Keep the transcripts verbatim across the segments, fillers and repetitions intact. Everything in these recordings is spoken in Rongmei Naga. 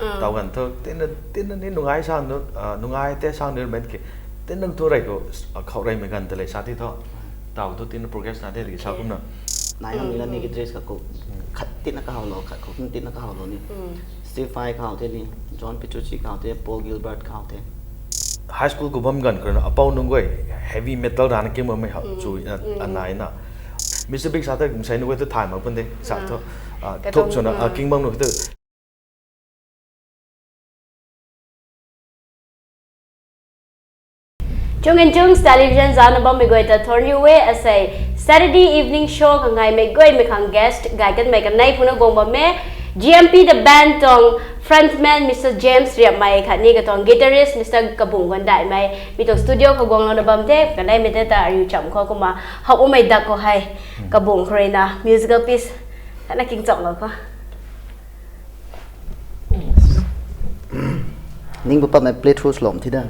Tau ganv thu, tina, tina ni nungai sang nu, ah, nungai te sang nu men ki, tina thu rei khou, ah, khou rei mei ganv te le sa ti tho. Tau thu tina progress na te ki sa kumna. Nai hang ni la ni ki dress ka khou, khat tina ka hau lo, khat khou tina ka hau lo ni. Steve Vai khou te ni, John Petrucci khou te, Paul Gilbert khou te. High school khou bam ganv khou na, apau nunc guay heavy metal rana king bam mei hau chu, ah, anai na. Mister Big sa te kum sai nunc guay tu thai ma pun de, sa tho, ah, thuk suna, ah, king bam nu tu. Chung and Chungs Television zana bammei guay ta thorn yu e asei Saturday evening show kangaimei guaymei khang guest gay kanmei kanei phuna guang bam e. G M P The Band tuang frontman Mister James Riapmei khatni katuang guitarist Mister Kabung Guandaimei. Mi tuang studio khou guang lou na bam the, kaneimei te ta ariu cham khou kumna hau umei dak khou hei. Kabung khou rui na musical piece kana king cham lou khou. Ning bu pap mei play through slom thi da.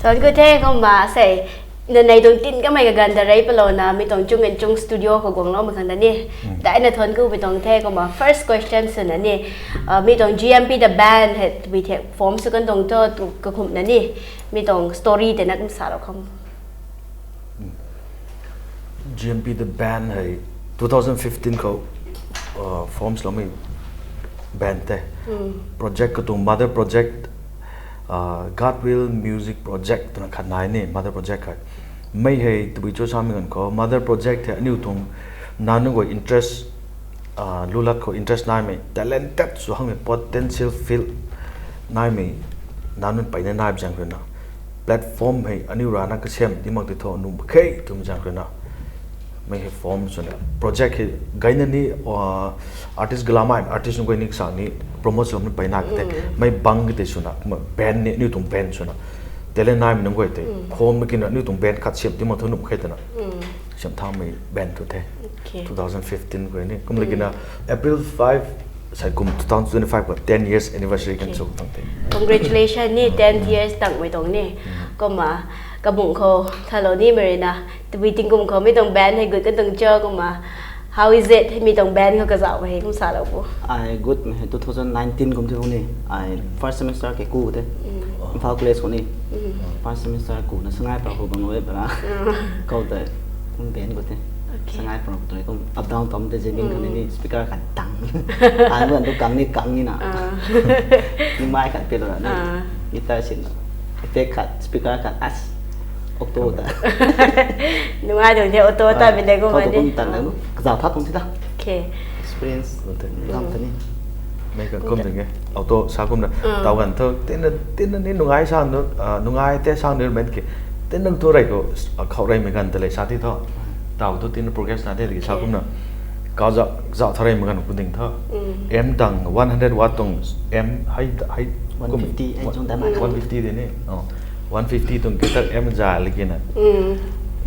Thon ku the kumna sei, na nei tuang tin kamei kaganv ta rei palouna mi tuang Chung and Chungs studio khou guang loumei khang ta ni. Dai na thon ku mi tuang the kumna first question swna ni. Ah, mi tuang G M P The Band hei tabui the form sw kan tuang thu tu kakhumna ni. Mi tuang story tei na kum sa lou khang. G M P The Band hei two thousand fifteen khou, uh, form swloumei band the. Project katuang mother project, uh, God Will Music Project twna khat nai ni mother project hei. Mei hei tabui cho samei ganv khou mother project hei aniu tuang nanu guay interest, ah, lulat khou interest naimei, talented sw hangmei, potential field naimei, nanu peyna nai zaeng ruina. Platform hei aniu rana kasiam di mak ti tho, nu khe twmei zaeng ruina. Mei hei form swna. Project hei gayna ni, ah, artist galamei, artist nunc guay ni kasang ni promote swloumei peyna kate. Mei bang kate swna, kumna band ni, aniu tuang band swna. Talent naimei nunc guay te. Khom na kina aniu tuang band khat siam di mak tho nu khe twna. Siam thaumei band thu the. Okay. Two thousand fifteen khou ni. Kum le kina April five, sai kum two thousand twenty-five khou ten years anniversary kan sw tang the. Congratulations ni, ten years tangmei tuang ni. Kumna, kabung khou thalou nimei ruina, tabui tingkum khou mi tuang band hei gut kan tuang cho kumna, how is it? Mi tuang band khou kazauh hei kum sa lou pu. Ai gut mei hei two thousand nineteen kum the ni. Ai first semester ke ku the. Imphal College khou ni. First semester ku na Sangai Park khou bang lou e para. Kou ta kum band khou the. Okay. Sangai Park khou tu kum up down tom te jamming khou ni speaker khat tang. Ai bu tu kang ni kang ni na. Ni mic khat pe lou na. Guitar sin. Effect khat, speaker khat, as. Octo ta. Nungai tuang the auto ta bi le kum ni. Kou ta kum tan na. Kazauh tha tuang thi ta. Okay. Experience. Lam ta ni. Mei ka kum ding e. Auto sa kumna. Tau ganv thu, tina, tina ni nungai sang nu, ah, nungai te sang nu men ki. Tina thu rei khou, ah, khou rei mei ganv te le sa ti tho. Tau thu tina progress na te ki sa kumna. Kazauh, zauh tha rei mei ganv ku ding tho. M dang one hundred watt tuang M hei, hei kum. One fifty, hei chung dam. One fifty de ni. Oh. One fifty tuang guitar M za le kina.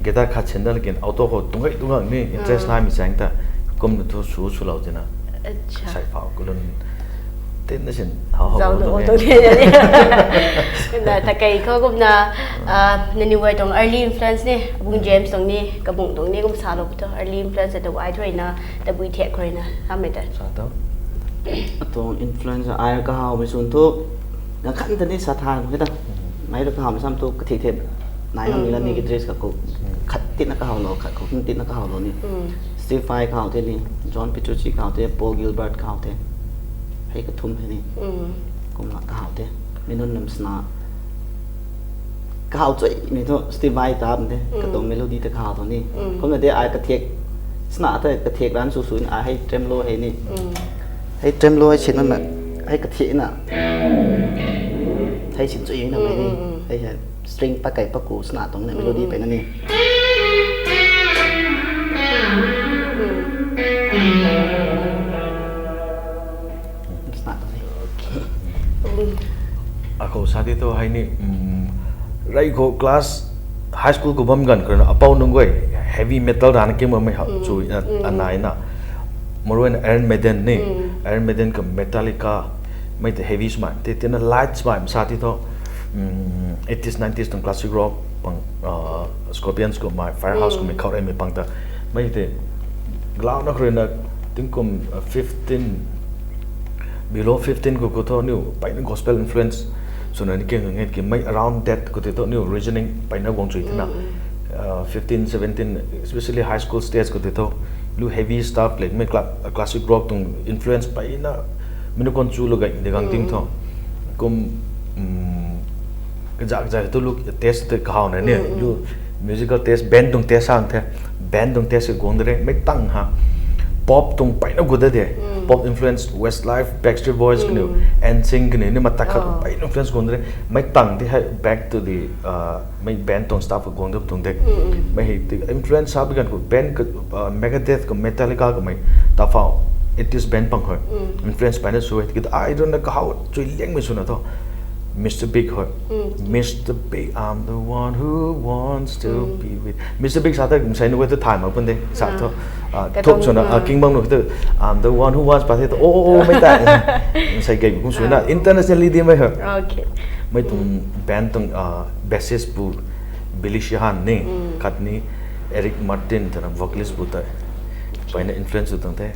Guitar khat sin da le kina auto khou tung hei tung hang ni interest naimei zaeng ta. Kumna thu sw swlou tina. Acha. Sai phau kulun. Tin na sin hau hau zauh tu auto khe ni. Na ta kei khou kumna, ah, nani guay tuang early influence ni, Bung James tuang ni, Kabung tuang ni kum sa lou pu tho. Early influence ta wai thu rui na, tabui thiak khou rui na, hamei ta. Sa tho. Atuang influence ai kahawmei swn thu, na khan ta ni sa tha mak khe ta. Mei ra kahawmei sam thu kathik the. Nai hang ni la ni ki dress ka khou, khat tina kahaw lou, khat khou tina kahaw lou ni. Steve Vai kahaw the ni, John Petrucci kahaw the, Paul Gilbert kahaw the. Hei kathum hei ni. Kumna kahaw the. Mi nunc nam sna. Kahaw chuimei thu Steve Vai ta bam the. Katuang melody ta kahaw thu ni. Kumna de ai kathiak Sna the kathek ran su su na hei tremolo hei ni. Hei tremolo hei sin na, hei kathek na. Hei sin chu na mai ni. Hei hei string pakai paku sna tuang na melody pe na ni. Sna tuang ni. Akhou sa ti thu hei ni, um, rei khou class high school khou bam ganv khou na apou nunc guay heavy metal rana king bammei hou chu, uh, anai na. Maruina Iron Maiden ni, Iron Maiden ka Metallica, mei te heavy smai, te tina light smai sa ti thu, um, eighties nineties tuang classic rock pang, uh, Scorpions kummei, Firehouse kummei khou rei mei pang ta, mei te glau na khou rui na tingkum, uh, fifteen, below fifteen khou khou thu niu peyna gospel influence swna ni king nge ki mei around that khou ti thu niu reasoning peyna guang chui thina. Uh, fifteen, seventeen, especially high school stage khou ti thu lu heavy stuff like mei cla-, classic rock tuang influence peyna minu kon chu lu gay de gang ting thu. Kum, um, kazak kazak tu lu test te kahau na ni, lu musical test, band tuang test sang the, band tuang test guang de re, mei tang ha. Pop tuang peyna gu de de. Pop influence, Westlife, Backstreet Boys kaniu, NSYNC kaniu ni matak khat peyna influence guang de re. Mei tang ti hei back to the, uh, mei band tuang stuff guang de tuang de. Mei hei ti influence sa bi ganv khou band ka, uh, Megadeth ka Metallica ka mei ta fau eighties band pang hoi. Influence peyna su hei ti ki ai run na kahau chui liang mei swna thu. Mister Big hoi. Mister Big, I'm the one who wants to be with. Mister Big sa ta kum sai nu tu thay mak pun de. Sa thu, ah, thuk swna, ah, king bang nu tu, I'm the one who wants, pa the tu, oh, oh, oh, mei ta. Sai gay kum swna internationally di mei hoi. Okay. Mei tuang band tuang, ah, bassist bu Billy Sheehan ni, khat ni Eric Martin tana vocalist bu ta. Peyna influence tuang the.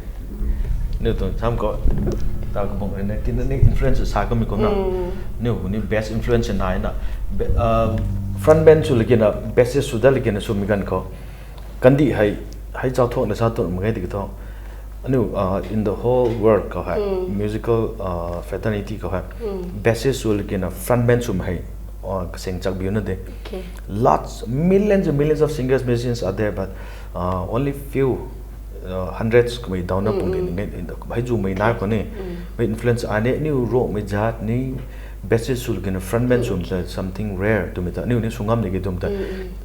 Niu tuang tham khou ta kabung rui na tina ni influence sa kamei kum na. Niu ni best influence nai na. Be-, uh, frontman sw laki na, bassist sw dat laki na swmei ganv khou. Kandih hei, hei zauc thuak na sa tuang mak ge tiki thu. Aniu, uh, in the whole world khou hei, musical, uh, fraternity khou hei, bassist sw laki na frontman swmei hei, uh, kasing chak biu na de. Okay. Lots, millions and millions of singers, musicians are there, but, uh, only few, uh, hundreds kumei dauna pung di ni, hei zumei nai khou ni, mei influence ai ni, niu rockmei zat ni, bassist sw laki na frontman swmei ta something rare twmei ta, niu ni sw ngam ni ki twmei ta.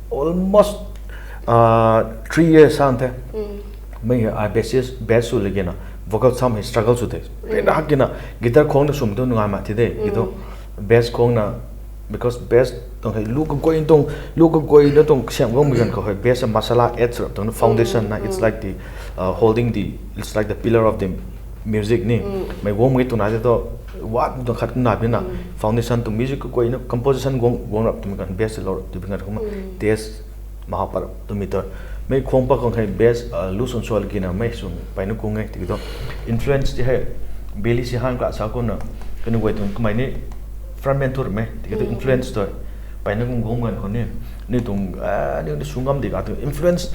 Almost, uh, three years sang the. Mei ai bassist, bass sw laki na, vocal sam hei struggle sw the. Rina hak ki na, guitar khong na swmei tu nungai ma thi de, ki thu, bass khong na, because bass tuang hei lu kaguay tuang, lu kaguay na tuang siam guang mei ganv khou hei, bass a masala add sw rap tuang na foundation na, it's like the, uh, holding the, it's like the pillar of the music ni. Mei guang mei tuang na te tu, what tuang khat kum na pi na, foundation tuang music kaguay na, composition guang, guang rap tuang mei ganv, bass lou rap tuang mei ganv kum, taste maha pat twmei tu. Mei khwang pat khang hei bass, uh, lu swn sw laki na mei swn peyna kung e, tiki thu. Influence ti hei, Billy Sheehan kra sa kum na, kaniw guay tuang kamei ni frontman thu rui mei, tiki thu influence tu. Peyna kung kung ganv khou ni, ni tuang, ah, ni, ni sw ngam di ka tuang influence,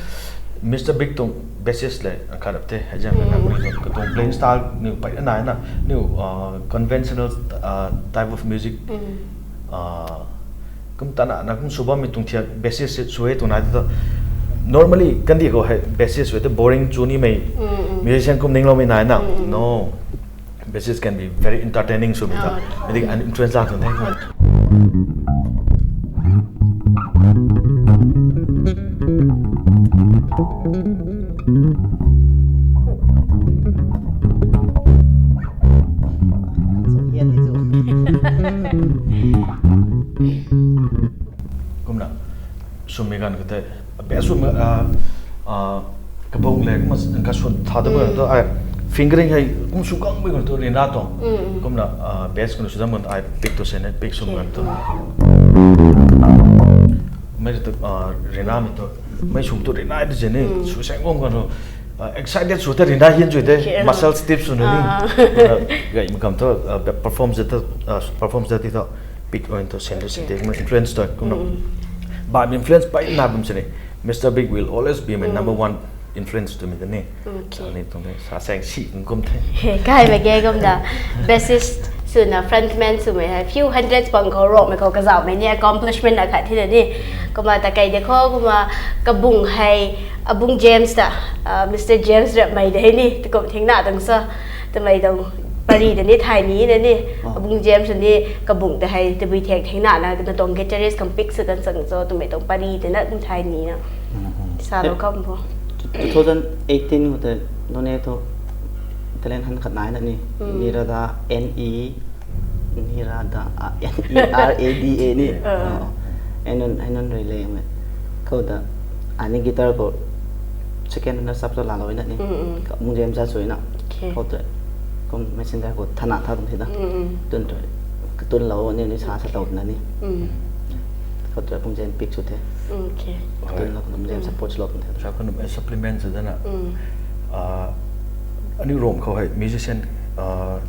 Mister Big tuang bassist le, khat rap the, hei zang na, ni tuang, ka tuang playing style, ni peyna nai na, ni, uh, conventional, uh, type of music, uh, kum tana na kum sw bammei tuang thiak bassist sw e tuang nai tu. Normally, kandih khou hei bassist sw e tu boring chu ni mei, musician kum ningloumei nai na. No. Bassist can be very entertaining swmei ta. Mei di an influence lang tuang the. Kumna, swmei ganv khou tei, best swmei, ah, ah, kabung le, kumna, ka swn tha ta bam tu, ai, fingering hei, kum sw gang bam tu, rina tuang. Kumna, ah, best kumna sw dam bam tu, ai, pick tu sen, pick swmei ganv tu. Mei tu, ah, rina mei tu, mei swmei tu rina tu zen ni, sw seng bam ganv tu, ah, excited sw ta rina hian chui te, muscle stiff sw na ni. Kumna, gay mei kam tu, ah, perform zat tu, ah, perform zat ti tu, pick oin tu, sen tu, sen tu, kumna influence tu, kumna. Ba influence pai na bam sini. Mister Big will always be my number one influence twmei ta ni. Ni tuang ni, sa seng si kum the. He, kai mei ge kumna. Bassist swna frontman swmei hei few hundreds bang khou rockmei khou kazauhmei ni accomplishment akhat thi na ni. Kumna ta kei de khou, kumna kabung hei, abung James ta, uh, Mister James Rapmei de hei ni, tukum thingna tuang sa, twmei tuang pari de ni thay ni na ni, abung James ni kabung de hei, tabui thek thingna na, na tuang guitarist kam pick sa kan sang so, twmei tuang pari de na kum thay ni na. Sa lo kam bo. Two thousand eighteen khou te, none thu talent hunt khat nai na ni. Nirada, N E, Nirada, ah, N E R A D A ni. Anon, anon rui le me. Khou ta, ani guitar khou second runner sap to la lo na ni. Mung James sa sui na. Khou ta, kum messenger khou thana tha kum thi da. Tun tu, katun lo ni ni sa sa tau na ni. Khou ta kum James pick su the. Katun lo kum James support lo kum the. Sa khou nuh supplement sa da na. Ah, ani rom khou hei musician, ah,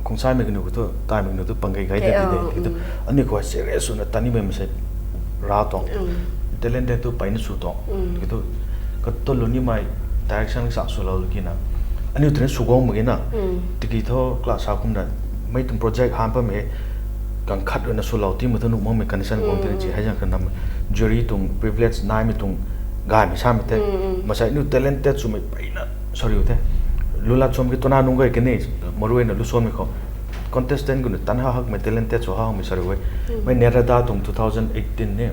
kungsaimei kanu khou tu, taimei kanu tu pang gay gay ta di de. Khou tu, ani khou serious swna tanimei masei ra tuang. Talented tu peyna sw tuang. Khou tu, katun lo nimei direction sa sw lo ki na. Ani tu ni sw guang mak ki na. Tiki thu class sa kum na. Mei tuang project han pamei, kan khat rui na sw lo ti ma thu nuh makmei condition guang ti na chi hei zang kan nam. Jury tuang privilege naimei tuang gaymei samei the. Masei nu talented swmei peyna sariu the. Lulat som ki tuna nung gay kani, maruina lu somei khou. Contestant guna tan ha hakmei talented sw ha hakmei sariu e. Mei Nerada tuang two thousand eighteen ni.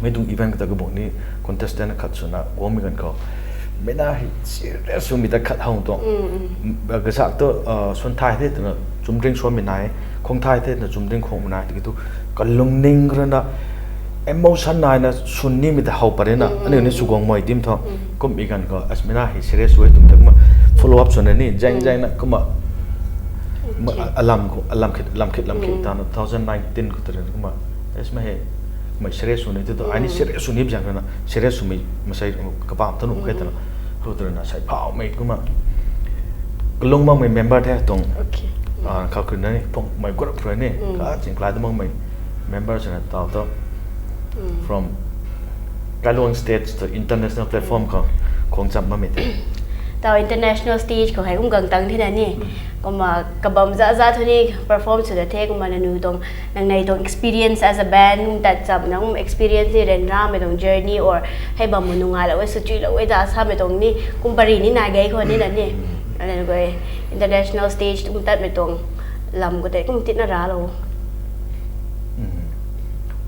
Mei tuang event kata kabung ni contestant khat swna guangmei ganv khou. Mei na hei serious swmei ta khat hau tuang. Kasak tu, ah, swn thai the twna chumdring swmei nai, khong thai the twna chumdring khongmei nai, tiki tu kalungning rui na emotion nai na swn nimei ta hau pare na, aniu ni sw guang mei dim thu. Kummei ganv khou, as mei na hei serious sw e twmei ta kumna follow up swna ni, zaeng zaeng na kumna, alam khou, alam khit, lam khit, lam khit ta na two thousand nineteen khou taren kumna, as mei hei, mei serious sw ni tu tu, ai ni serious sw ni biang na, serious swmei, masei kapam thu nuh khe twna, khou taren na, sei phaumei kumna, kalung makmei member the tuang, ah, khou kru na ni, phungmei group rui ni, ka chingklai tu makmei member swna tau tu, from Kailuang stage to international platform khou, khong cham makmei the. Tau international stage khou hei kum gang tang the na ni, kumna kabam za za thu ni perform sw da the, kumna nanu tuang, nang nei tuang experience as a band, kum tat cham na, kum experience ni ryanramei tuang journey or hei bam mu nungai lou e, sw chui lou e da samei tuang ni, kum pari ni nai gay khou ni na ni. Aniu guay international stage kum tatmei tuang lam khou tei kum tit na ra lou.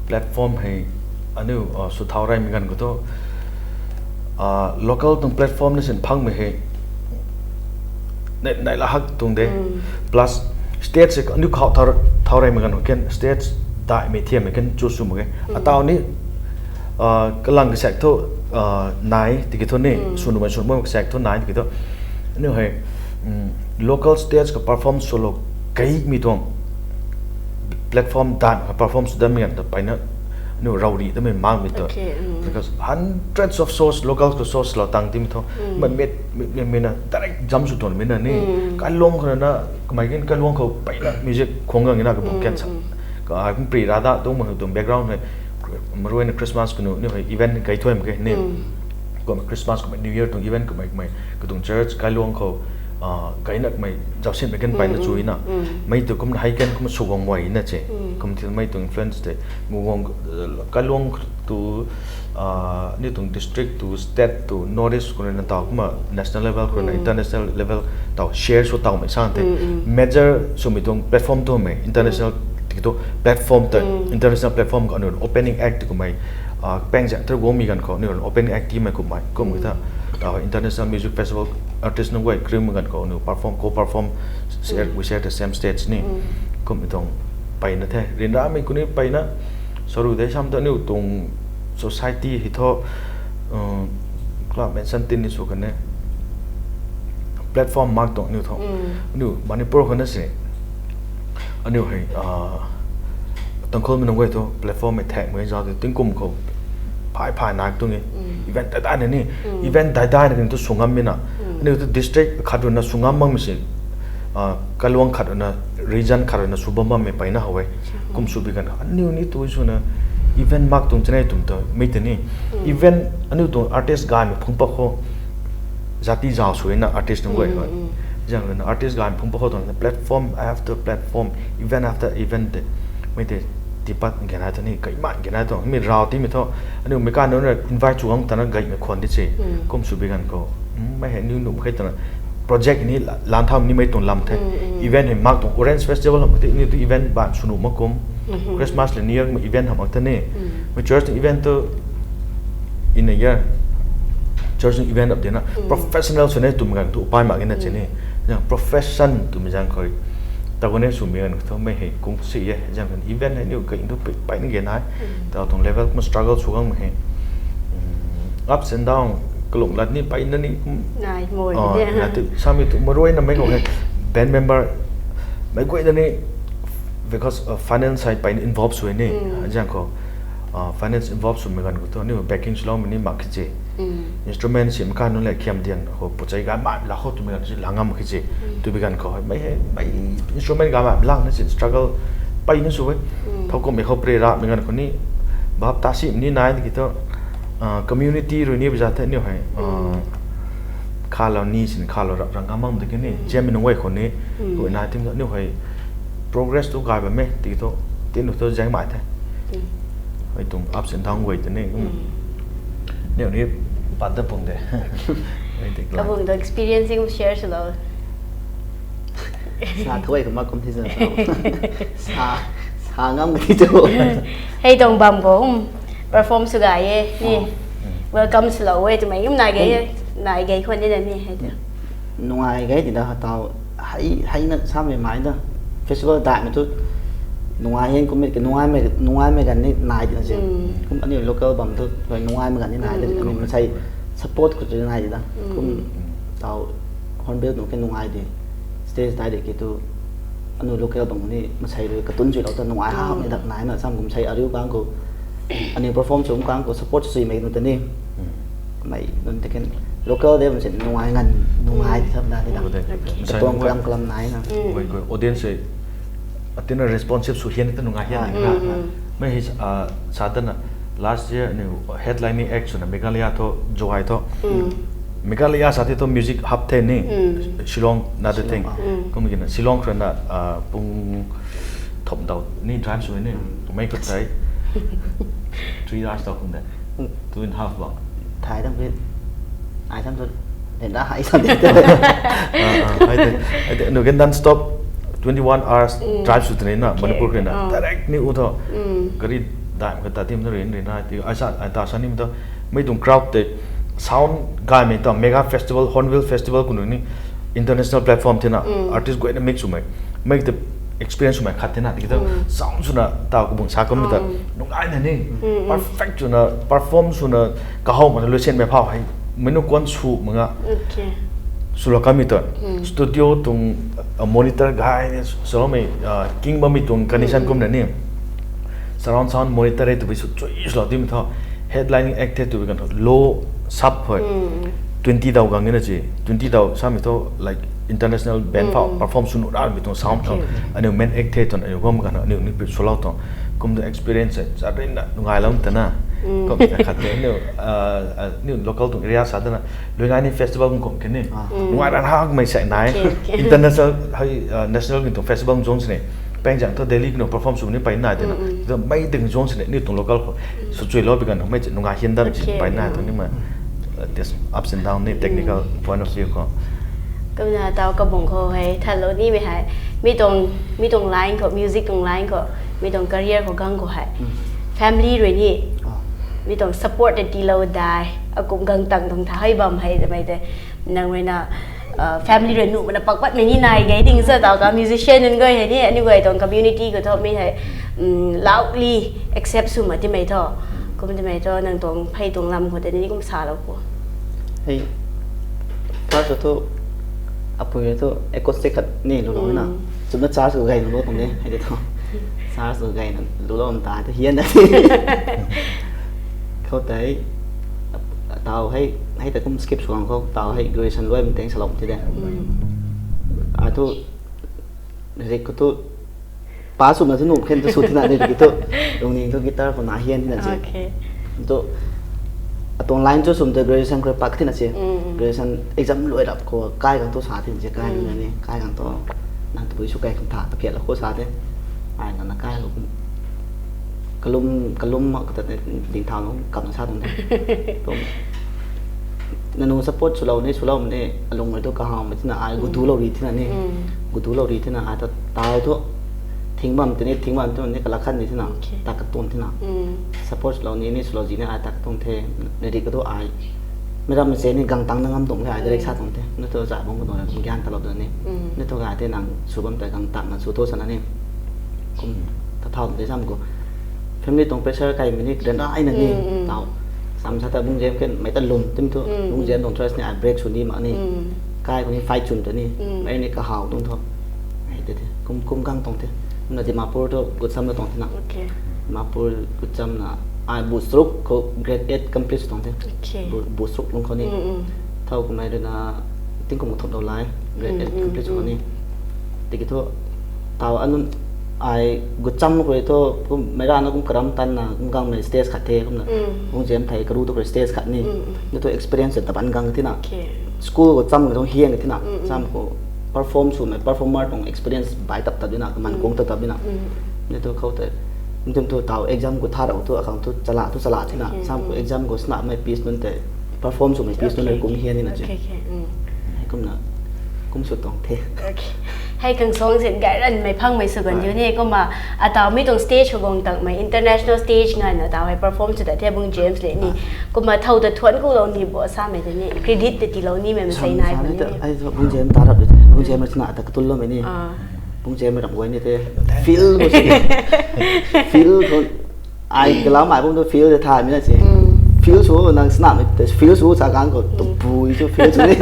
Platform hei aniu, ah, sw thau reymei ganv khou tu, ah, local tuang platform ni sin phangmei hei, nei, nei la hak tuang de. Plus stage hei aniu khou thau, thau reymei ganv khou ken stage daihmei thiammei ken chu sw mak ge. Atau ni, ah, kalang kasaek thu, ah, nai tiki thu ni, sw numei sw numei kasaek thu nai tiki thu. Aniu hei, local stage khou perform swlou keimei tuang platform dan khou perform sw damei ganv ta peyna, aniu rauri damei makmei ta. Because hundreds of shows, local khou shows lou tang timei thu. Mei, mei, mei na direct jam sw tuanmei na ni. Kailuang khou na, kamei kin Kailuang khou peyna music khwang gang na kabung ken sa. Ka, kum pri rada tuang ma tuang background hei, maruina Christmas kanu ni hei event gay thuay mak ge ni. Kum Christmas kum New Year tuang event kamei, kamei, katuang church Kailuang khou, ah, gayna kamei zausinmei kan peyna chu na. Mei tu kumna hei ken kumna sw guang mei na che. Kum thil mei tuang influence tei, ngu guang, Kailuang tu, ah, ni tuang district tu, state tu, North East khou na tau kumna national level khou na international level tau share sw tau mei sang the. Major swmei tuang platform tu mei international tiki tu platform ta, international platform khou aniu opening act kumei, ah, peng zak ter guangmei ganv khou aniu opening act timei kummei, kummei ta, tau international music festival artist nunc guay krimei ganv khou aniu perform, co-perform, share, we share the same stage ni. Kummei tuang peyna the, ryanramei kuni peyna, saru de sam tu aniu tuang society hei thu, club mention tin ni sw kan e. Platform mak tuang aniu thu. Aniu Manipur khou na se, aniu hei, ah, Tangkhulmei nunc guay thu platform hei thakmei zat tu tingkum khou phay phay nai tuang e. Event dai dai na ni, event dai dai na kan thu sw ngammei na. Aniu thu district khat rui na sw ngam makmei se, ah, Kailuang khat rui na, region khat rui na sw bam bammei peyna how e. Kum sw bi kan aniu ni tu swna event mak tuang chanei tum ta mei tei ni. Event aniu tuang artist gaymei phungc pak khou, zati zau swna artist nunc guay khou, zang rui na artist gaymei phungc pak khou tuang platform after platform, event after event tei, mei tei Tipat gena tu ni, kaiman gena tu mi rau ti mi tho. Aniu mi kan nunc ra invite chu gang tana gai mi khwan di che. Kum sw bi gan khou. Mei hei niu nu khe tana project ni lan tham ni mei tuang lam the. Event hei mak tuang Orange Festival ham ti ni tu event ban sw nu ma kum. Christmas le New Year ma event ham ta ni. Mi church event tu in a year. Church event up dina professional sw ne tum gan tu pai mak gena che ni. Profession tu mi zang khoi. Ta ko ne sw mi gan khou mei hei kung si ye zang kan event hei niu kai tu pai ni gen hai. Ta tuang level kum struggle sw gang mei hei. Ups and down kalung lat ni pai na ni kum. Nai moi. Oh, na tu sami tu maroi na mei ko hei band member mei koi na ni because of finance hai pai involve sw ni zang ko. Finance involve sw mei gan ko tu ni backing sw lo mei ni mak kiche. Instrument sim kan nu le kiam diang ho puchai ga ma la ho tu mei gan si la ngam kiche. Tu bi gan ko hei mei hei mei instrument ga ma lang na sin struggle pai ni sw e. Thau ko mei ho pre ra mei gan ko ni bap ta sim ni nai ki to community rui ni bi za the ni hei. Kha lo ni sin kha lo rap rang amam de ki ni jam mi nung wei ko ni ko na tim ni hei progress tu gai ba me ti to tin to jang mai the. Hei tung ups and down wei te ni. Ni ni pat da pung de. Hei tik la. Kabung to experiencing share sw lo. Sa thoi ka mak kum thi zan sa. Sa sa ngam ka thi tu. Hei tuang bam ko um perform sw ga ye ni. Welcome sw lo we tu mei um nai ge nai ge khwan ni na ni hei tu. Nungai gai ti da tau hei hei na sa mei mai da. Festival dai mei tu nungai hen kum mei nungai mei nungai mei gan ni nai di na si. Kum ani local bam tu nungai mei gan ni nai di ani masai support ko tu nai di da. Kum tau Hornbill nu ke nungai di stage dai di ki tu anu local bam ni masai rui katun chui lo ta nungai ha mei dak nai na sam kum sai ariu kang ko ani perform sum kang ko support sui mei nu ta ni. Mei nun te ken local de bam sin nungai ngan nungai di thap na di da. Katong kalam kalam nai na. Koi koi audience se atina responsive sw hian ta nungai hian ni na. Mei hi sa ta na last year ni headlining act sw na Meghalaya tho Jowai tho. Meghalaya sa ti tho music hub the ni Shillong na the thing. Kum ki na Shillong khra na pung thop dau ni drive sw ni mei ko sai three hours tau kum de. Two and a half ba. Thai tam ke ai tam tu den da hai sam de. Ai te nu gen dan stop twenty one hours drive sw tene na Manipur ke na direct ni u tho. Gari dai ka ta tim na rin rin na ti ai sa ai ta sa ni to mei tung crowd te sound gai mei ta mega festival Hornbill festival kunu ni international platform thina artist guay na mix sw mei mei te experience sw mei khat thina ti to sound sw na ta ku bung sa kam ta nungai na ni perfect sw na perform sw na kahau ma lusen mei phau hei mei nu kuan sw ma nga sw la kam mi to studio tung monitor gai ni sw mei king ba mi tung condition kum na ni surround sound monitor e tu bi sw chui sw la di mi tho headlining act the tu bi kan tho low sub hoi twenty dau gang na chi twenty dau sa mi tho like international band phau perform sw nu ra mi tuang sound tho aniu main act the ton aniu gom kan aniu ni pi sw lau tho kum the experience sa rin na nungai lam ta na kum ta khat te aniu aniu local tuang area sa ta na lui ngai ni festival kum kum ke ni nungai ran ha mei sa nai international hei national ni tuang festival zone sini peng jang tho Delhi kunu perform sw ni pai nai te na mei ding zone sini ni tuang local ko sw chui lo bi kan mei nungai hian dan sini pai nai tuang ni ma this ups and down ni technical point of view ko. Kumna tau kabung khou hei than lo ni mei hei mi tuang mi tuang line khou music tuang line khou mi tuang career khou gang khou hei family rui ni mi tuang support de ti lo dai akum gang tang tuang tha hei bam hei de mei de nang rui na family rui nu mana pak pat mei ni nai ge ding sa tau ka musician nunc guay hei ni ani guay tuang community khou tho mi hei loudly accept sw ma ti mei tho kum ti mei tho nang tuang phei tuang lam khou te ni kum sa lo pu. Hei first tu apui tu acoustic khat ni lu lo na chumna charge ko gai lu lo kum de hei de tho charge ko gai na lu lo ta te hian da khou tei tau hei hei ta kum skip suang khou tau hei graduation luai mteng salom ti de a tu rik ko tu pa sum na tu nu khen tu su tina ni ki tu lungning tu guitar ko na hian tina si tu atong line tu sum tu graduation ko pak tina si graduation exam luai rap ko kai kang tu sa tina si kai na ni kai kang tu nang tu su kai kang tha ka phiat la ko sa te ai na na kai lo Kalum kalum mak kata ding thau nung kam sa tuang the. Tum nanu support swlou ni swlou ni alung tu kahawmei tina ai gutu lou ri tina ni. Gutu lou ri tina ai ta tau thu thing bam tini thing bam tu ni kalakhan ni tina ta katuan tina. Support swlou ni ni swlou ji ni ai ta katuan the. Nari ka tu ai meiram se ni gang tang na ngam tuang the ai direct sa tuang the. Na tu za bang ko na gyan ta lou tu ni. Na tu ga te nang sw bam ta gang tang na sw to sana ni. Kum ta thau de sam ko family tuang pressure kai mini kren ai na ni. Tau sam sa ta bung jem ken mai ta lum tim thu bung jem tuang trust ni ai break sw ni ma ni. Kai ko ni fight chun ta ni mai ni ka hau tuang tho. Ai te te kum kum kang tuang te. Na Dimapur tu gutsam na tuang te na. Dimapur gutsam na ai bu sruk ko grade eight complete tuang te. Bu sruk lung ko ni. Thau kumai rui na tingkum thop dau lai grade eight complete ko ni. Tiki thu tau anun ai gucham ko thu kum meira na kum karam tan na kum gang mei stage khat the kum na kum jam thei karu tu stage khat ni. Ni tu experience ta ban gang ti na school ko cham ko hiang ti na cham ko perform sw mei performer tong experience bai tap tap na man kong tap tap na. Ni tu khou te tum tu tau exam ko thar tu akang tu chala tu chala ti na cham ko exam ko sna mei piece nun te perform sw mei piece nun kum hiang ni na che. Kumna kum sw tong the. Hei kang song sin gai ran mei phang mei sw gan diu ni kumna atau mi tuang stage hugong tang mei international stage ngan atau hei perform sw ta the bung James le ni. Kumna thau ta thuan ku lou ni bo sa mei te ni credit te ti lou ni mei mei sei nai bo ni. Ai bung James ta rap de bung James na ta katul lou mei ni. Bung James rap guai ni te feel ko feel ko ai galau mai bung tu feel de tha mi na che. Feel sw nang sna mei te feel sw sa gang ko tu bu chu feel sw ni.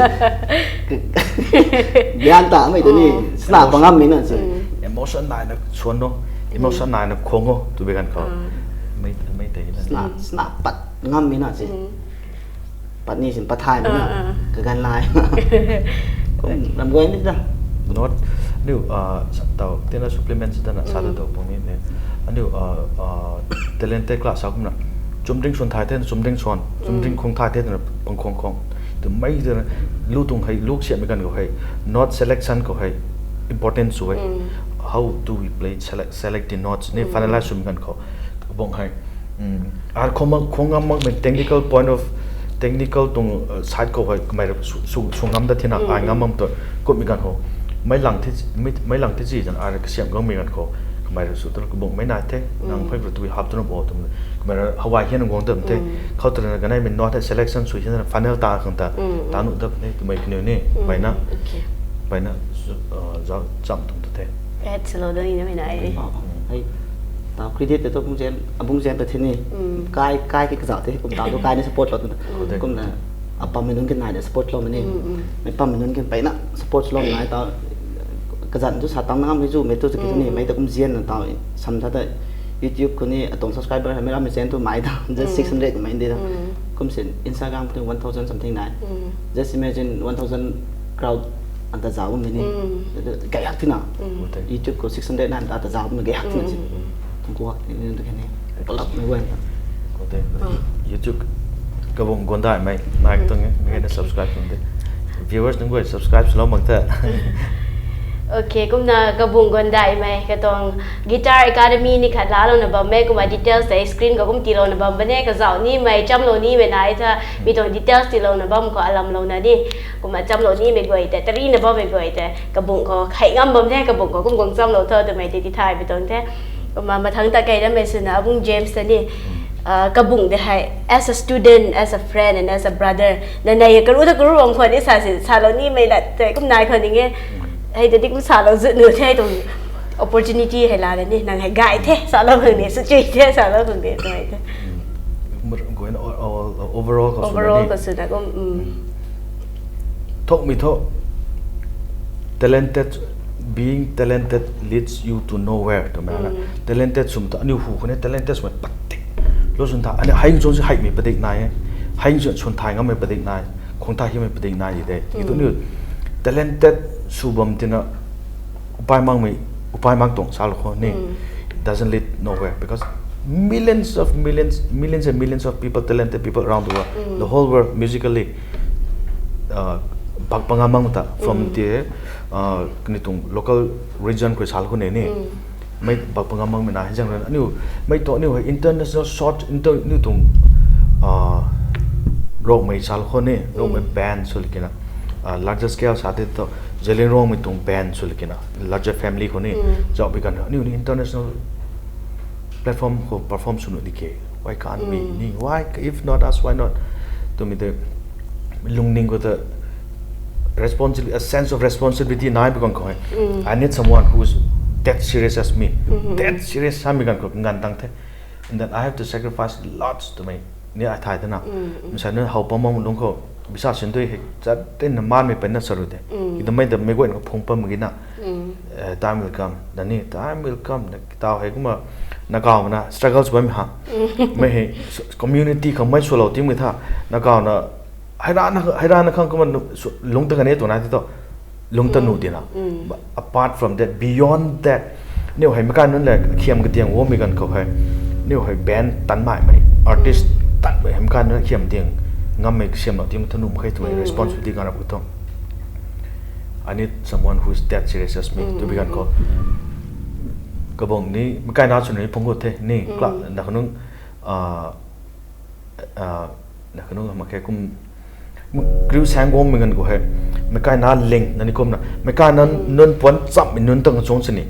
Gyan ta mei te ni sna pangam mi na che. Emotion nai na chuan no, emotion nai na khong o tu be gan ko. Mei mei te na. Sna sna pat ngam mi na che. Pat ni sin pathai mi na ka gan lai. Ram guai ni da. Not niu tau tina supplement si ta na sa da dou pung ni ne. Aniu talented class sa kumna chumding swan thai the chumding swan chumding khong thai the na pang khong khong. Tu mei de lu tung hei luk siam gan ko hei not selection ko hei important sw hei. How do we play select select the notes ni finalize sw gan ko bong hei. Ar khong mak khong ngam mak mei technical point of technical tung side ko hei kamei rap sw ngam da thina ai ngam mam tu kum mi gan ho. Mei lang thi mei lang thi chi jan ar kasiam gang mi gan ko kamei rap sw tu kubong mei nai the nang phei tu hap tu na bo tu kamei ra hawai hian guang tam the. Khou tu na ganai mei not selection sw hian final ta khang ta ta nu dap ne kamei kniu ni paina paina zau cham tung tu the. Et salo da ni na mei nai. Hei tau credit te tu bung jem abung jem pe the ni. Kai kai ki kazau the kum tau tu kai ni support lo tu kumna apam mei nun kin nai de support lo mei ni. Mei pam mei nun kin paina support lo nai tau kazan tu sa tang na ngam mei zu mei tu ki tu ni mei ta kum zian na tau sam sa ta YouTube ko ni atong subscriber hei mei ram mei chen tu mai ta just six hundred mei de ta. Kum sin Instagram ko ni one thousand something nai. Just imagine one thousand crowd anta zau mei ni. Gayak thina YouTube ko six hundred na anta zau mei gayak thina si. Tungku hak ni tu kani palap mei wen. Kote YouTube kabung gondai mei nai tung e mei na subscribe tung de. Viewers nunc guay subscribe sw lou mak the. Ok kumna kabung gondai mei katuang Guitar Academy ni khat laa lou na bam mei kumna details tei screen ka kum ti lou na bam bane kazau ni mei cham lou ni mei nai tha mi tuang details ti lou na bam khou alam lou na ni kumna cham lou ni mei guay tei tari na bam mei guay tei kabung khou hei ngam bam the kabung khou kum guang cham lou tho twmei tei ti thay bi tuang the. Kumna mathang ta kei na mei swna abung James ta ni kabung de hei as a student, as a friend and as a brother na nei karu ta karu bam khou ni sa si sa lou ni mei lat tei kum nai khou ni nge hei ta di kum sa lou zut nu the tuang opportunity hei la ni nang hei gay the sa lou khang ni sw chui the sa lou khang ni twmei the. Overall khou swna kum thokmei tho talented being talented leads you to nowhere twmei na talented swm ta aniu hu khou ni talented swmei padik lou swn tha ani hei chwn si heimei padik nai e. Hei chwn swn thai ngammei padik nai khong thai himei padik nai di de ki tu niu talented sw bam tina upai makmei upai mak tuang sa lou khou ni doesn't lead nowhere because millions of millions millions and millions of people talented people around the world the whole world musically bak panga mang ta from the kani tuang local region khou sa lou khou ni ni Mei bak pangam bangmei na hei zang rui na aniu, mei tuang aniu hei international short inter aniu tuang, Rongmei sal khou ni, Rongmei band sw liki na, larger scale sa te tu, Zeliangrongmei tuang band sw liki na, larger family khou ni, zauhpui ganv aniu ni international platform khou perform sw nuh di ke. Why can't we? Ni why, if not us, why not? Twmei tei lungning khou ta responsibility, a sense of responsibility nai pi ganv khou hei, I need someone who is that serious as me. That serious samei ganv khou nganv tang the. And then I have to sacrifice lots twmei ni ai thay the na. Msa nunc how pam bam lungc khou, bisa sin tui hei chat tei na manmei pen na sa ru de. Kitamei ta mei guayna khou phung pam mak ge na. Time will come na ni, time will come na, taw hei kumna, na kawna struggles bammei ha. Mei hei community khang mei swlou timei tha, na kawna, hei rana khang kumna lungc ta kan e twna tei tu, lungc ta nuh tina. Apart from that, beyond that, niu hei meic kai nunc le khiam katiang guangmei ganv khou hei, niu hei band tanmaimei, artist tanmei hei meic kai nunc khiam tiang ngammei kasiamlou timei thu nuh mak khe twmei responsibility ganv rap khou thu, I need someone who is that serious as me twbi ganv khou, kabang ni meic kai na chwn ni phung gut the ni, kla na khanung, na khanung mak khe kum, kriu saeng guangmei ganv khou hei, meic kai na ling na ni kumna meic kai na nunc puan chammei nunc tang kachung sini,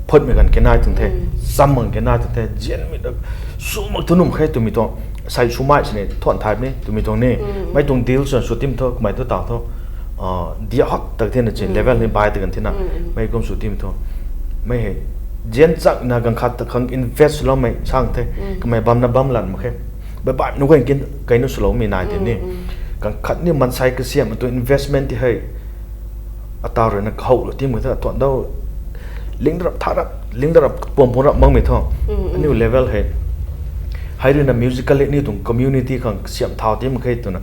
phutmei ganv kanei tuang the, cham ganv kanei tuang the, zianmei ta sw mak thu nuh mak khe twmei tuang, sei swmei sini thuan thay ni twmei tuang ni, mei tuang deal sw sw tim thu kamei thu taw thu, dia hak tak thena chin level ni bai ta kan thena, mei kum sw tim thu, mei hei zian chakna ganv khat ta khang invest swloumei sang the, kamei bamna bam lan mak khe, bai bai nu guay kin kei nu swloumei nai ti ni, ganv khat ni maansei kasiamhmei tuang investment ti hei, ataw rui na kahowlou timei ta thuan dau, ling rap tha rap, ling rap puam puam rap makmei thu, aniu level hei, hei rui na musically aniu tuang community khang kasiamh thau ti mak khe twna,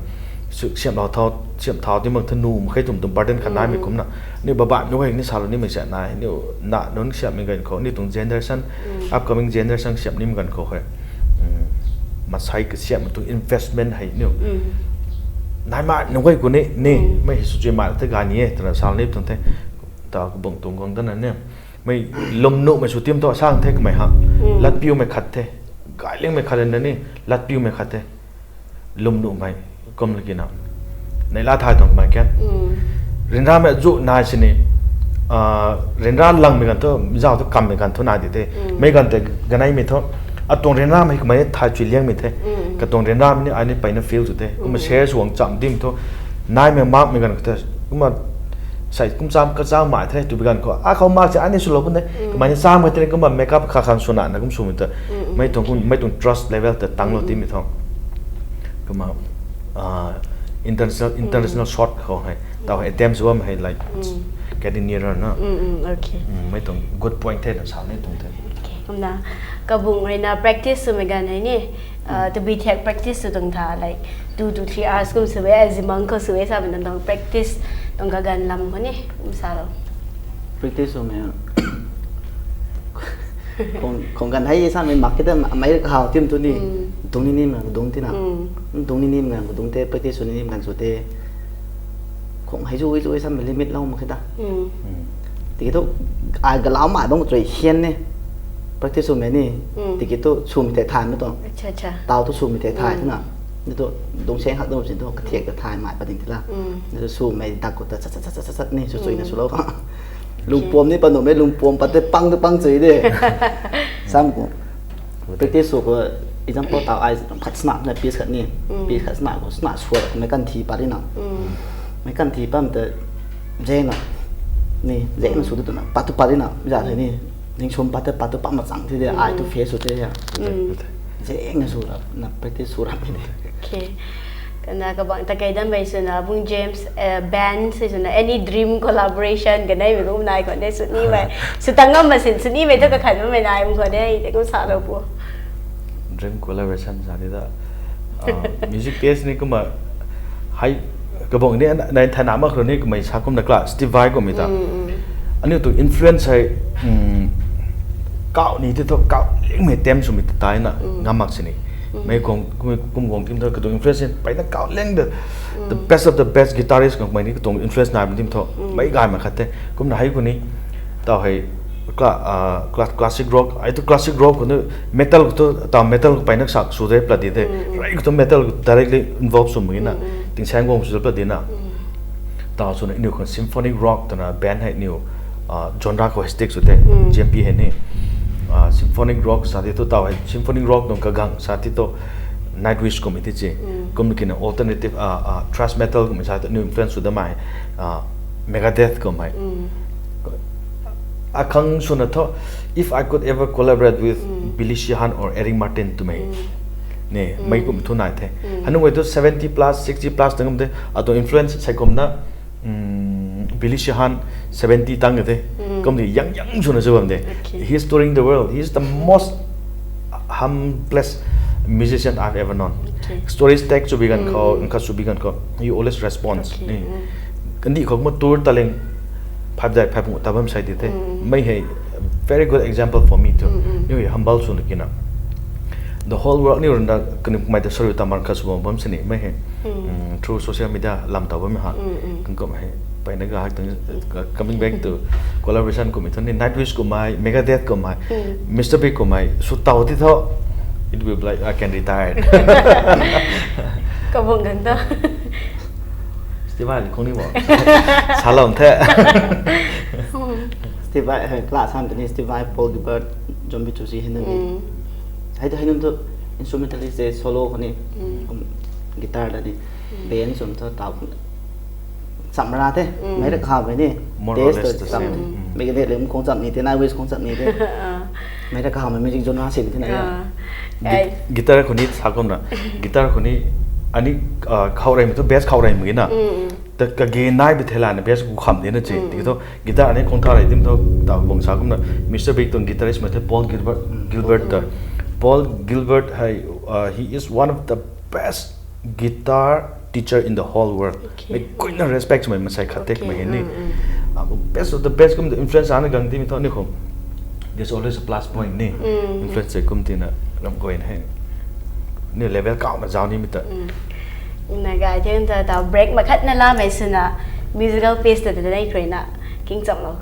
kasiamhlou thau, kasiamh thau ti mak thu nuh mak khe twmei tuang burden khat naimei kumna, aniu babai nu hei ni salou nimei sa nai, aniu na nunc kasiamhmei ganv khou, aniu tuang generation, upcoming generation kasiamh nimei ganv khou hei, maansei kasiamhmei tuang investment hei aniu naimei nu guay khou ni, ni mei hei sw chui mai the gay ni e twna salou ni tuang the, ta kabang tuang guang dana ni, mei lwm nuhmei sw tim thu sang the kamei ha, latpiumei khat the, gaylingmei khat na ni, latpiumei khat the, lwm nuhmei, kum laki na, neihla thay tuang kamei kan, ryanramei zu nai sini, ryanra langmei ganv thu, zauc thu kammei ganv thu nai di the, mei ganv tei ganeimei thu, atuang ryanramei kamei thay chui liangmei the, katuang ryanramei ni ai ni peyna feel sw the, kumna share sw guang cham dim thu, naimei makmei ganv khou the, kumna sei kum cham kacham mai the twbi ganv khou, akhou mak se ai ni swlou pun de, kamei ni cham khat tei kumna makeup kha khang swna na kum swmei ta, mei tuang kum, mei tuang trust level ta tanglou timei thu, kumna, international, international short khou hei, taw hei attempt sw bam hei like, getting nearer na, mei tuang good point the na sa ni tuang the. Kumna, kabung rui na practice swmei ganv hei ni, tabui thiak practice sw tuang tha like, two to three hours kum sw e, zimang khou sw e samei nang tuang practice tuang kaganv lam khou ni kum salou. Practice swmei khong ganv hei samei mak khe ta, mei kahaw tim thu ni, dung ni nim na dung tina, dung ni nim na dung the, practice sw ni nim ganv sw the, khong hei zu e zu e samei limit lou mak khe ta. Tiki thu, ai galau mai bam tui hian ni, practice swmei ni, tiki thu swmei tei thaymei tuang, taw thu swmei tei thay thena, ni thu, dungsaeng hak dum sin thu kathiak ta thay mai pading tila, ni thu swmei dak khou ta chat chat chat chat chat ni sw chuina swlou khang, lungpuam ni panuhmei lungpuam pat tei pang tu pang chui de, sam khou, practice sw khou, example taw ai khat sna na piece khat ni, piece khat sna khou sna sw mei kan thi pat rina, mei kan thi pam ta, zengna, ni zengna sw tu twna pat tu pat rina za the ni, ningswm pat tei pat tu pat machang thi de, ai tu face sw the, zengna sw rap na practice sw rap ni. Kana kabang ta kei danmei swna bung James, band sei swna any dream collaboration kaneimei kum nai khwan de swnimei, sw tang ngam ma sin swnimei thu kakhan bammei nai kum khwan de tei kum salou pu. Dream collaboration sa ni ta, music taste ni kumna, hei, kabang ni nai thana mak khou ni kamei sa kumna kla Steve Vai kummei ta, aniu tuang influence hei, kau ni tei thu kau lingmei tem swmei ta taina ngam mak sini, mei kong kum guang tim thu katuang influence peyna kau ling the, the best of the best guitarist khang kamei ni katuang influence naimei tim thu, mei gaymei khat the, kumna hei khou ni, taw hei, Cla- uh, cla- classic rock, ai tu classic rock khou tu metal khou tu ta metal khou peyna sak sw de pla di the. Rai khou tu metal khou directly involve sw mak na. Tingsaeng guang sw pla di na. Ta swna aniu khang symphonic rock twna band hei aniu uh, genre khou hei stick sw the. G M P hei ni. Uh, symphonic rock sa ti tu tau hei symphonic rock nung kagang sa ti tu Nightwish kum ti chi. Kum kina alternative uh, uh, thrash metal kum sa ti aniu influence sw da mai. Uh, Megadeth kum hei. Akhang swna thu, if I could ever collaborate with Billy Sheehan or Eric Martin twmei. Ne, mei kum thu nai the. Hanung wei tu seventy plus, sixty plus tang kum the. Atu influence sai kum na, mm, Billy Sheehan seventy tang the. Kum di young young swna chu bam de. Okay. He's touring the world. He's the most humblest musician I've ever known. Okay. Stories tag chu bi gan khou, nka chu bi gan khou. He always responds. Okay. Ne. Kandi khou mo tour taleng phap dai phap mu ta bam sai di the. Mei hei very good example for me too. Ni humble sw na kina. The whole world ni run da kani mai ta sorry ta man kha sw bam bam sini mei hei. Mm, through social media lam ta bam ha. Kan kum hei. Peyna ga hak tang, uh, coming back to collaboration kum thon ni Nightwish kum mai, Megadeth kum mai, Mister Big kum mai, sw tau ti tho. It will be like I can retire. Kabung gang to. Steve Vai khong ni bo. Salom the. Steve Vai hei class han ni Steve Vai, Paul Gilbert, John B Tusi hin ni. Hei tu hei nunc tu instrumentalist de solo khou ni. Kum guitar da ni. Band sum tu tau khou. Cham ra the. Mei ra kha mei ni. More or less the same. Mei ni lim khong cham ni the, Nightwish khong cham ni the. Mei ra kha mei music genre sin the na ya. Guitar khou ni sa kum na. Guitar khou ni ani, uh, khou rei mei tu bass khou rei mei na. Ta kage nai bi thela na bass gu kham de na chi. Ti tu guitar ani khong tha rei dim tu ta bong sa kum na. Mister Big tuang guitarist mei the Paul Gilbert, Gilbert ta. Paul Gilbert hei, uh, he is one of the best guitar teacher in the whole world. Okay. Mei kuina respect mei masai khat tek mei ni. Ah, best of the best kum the influence ana gang ti mi tho ni khou. There's always a plus point ni. Influence kum ti na ram koi na hei. Ni level kau na zau ni mi ta. Na gai theng ta ta break makhat na la mei suna musical piece ta ta nei kre na king cham lo.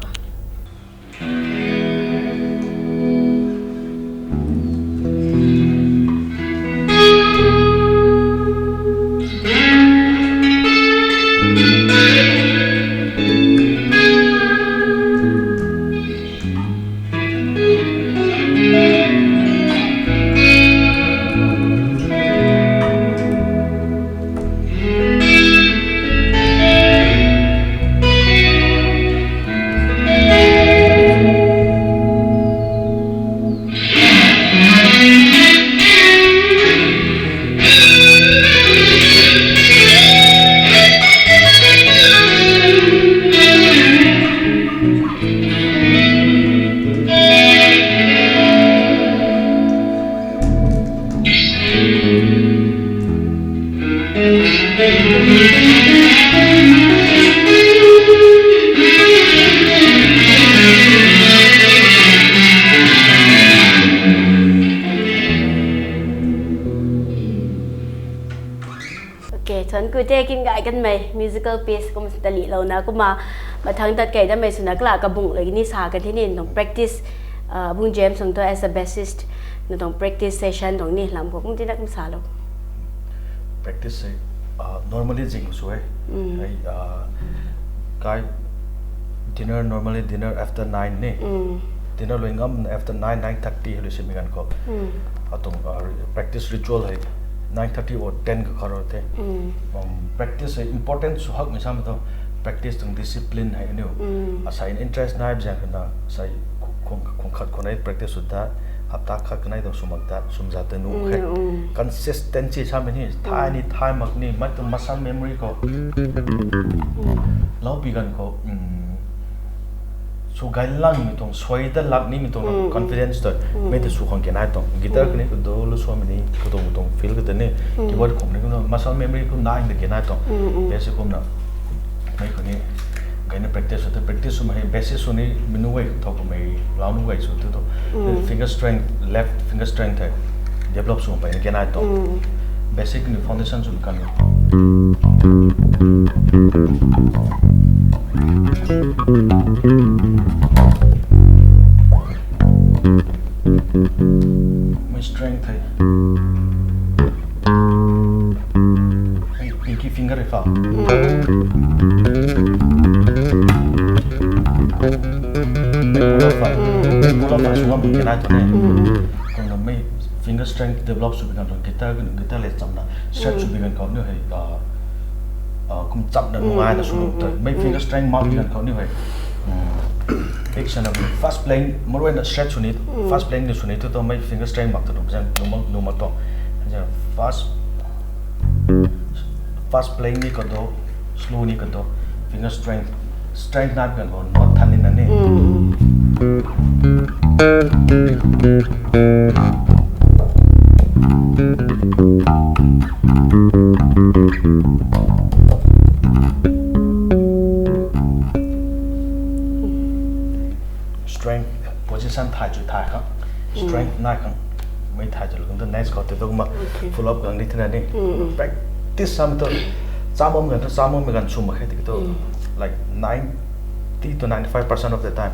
Okay, thuan ku te kin gay kanmei musical piece kum tali lou na kumna mathang tat kei damei swna kala kabung lei ni sa kan thini nung practice, uh, bung James nung to as a bassist nung tong practice session tong ni lam ko kum tina kum sa lo. Practice se, uh, normally zing su e. Ai, uh, kai dinner, normally dinner after nine ni. Dinner lui ngam after nine, nine thirty hei lui simi gan ko. Atung, uh, practice ritual hei nine thirty or ten ka kharo the. Um, practice hei important su hak ni sam to. Practice tung discipline hei aniu. Asai interest nai bzang na sai khung khat khunai practice su da hapta khat kanai tong sumak da sumza te nu khe. Consistency sam ni thai ni thai mak ni mat tu muscle memory ko. Lau pi gan ko. Su gailang mi tuang, suai dat lak ni mi tuang confidence tu, mei tu su khang kenai tuang. Guitar kani ku do lu suai mi ni, ku tuang, ku tuang feel ka ta ni, keyboard khum ni ku muscle memory ku nai da kenai tuang. Bass kumna, mei ku ni, gaina practice tu, practice su mei, bass su ni, minu wei thok ku mei, lau nu wei su tu tu. Finger strength, left finger strength hai, develop su pai ni kenai tuang. Basic ni foundation su kan. My strength hei. Pinky finger hei kha. Pull up hei. Pull up hei sw ngam bam kena tu ne. Kumna my finger strength develop sw bam kena tu guitar, guitar le chamna stretch sw bam kena khou ni hei. Kum chamna nungai na sw ngam tu. My finger strength mak bam kena khou ni hei. Action of fast playing, maruina stretch sw ni, fast playing ni sw ni tu tu my finger strength mak tu tu zang numa numa tu. Fast fast playing ni ka do, slow ni ka do, finger strength, strength nai kan ho, note than ni na ni. Strength, position thay chu thay khang, strength nai khang, mei thay chu lung tu next khou te tu ma Okay. Follow up gang ni thina ni. Practice sam tu, chamom gan tu chamom gan sum ma khe ti tu, like ninety to ninety five percent of the time,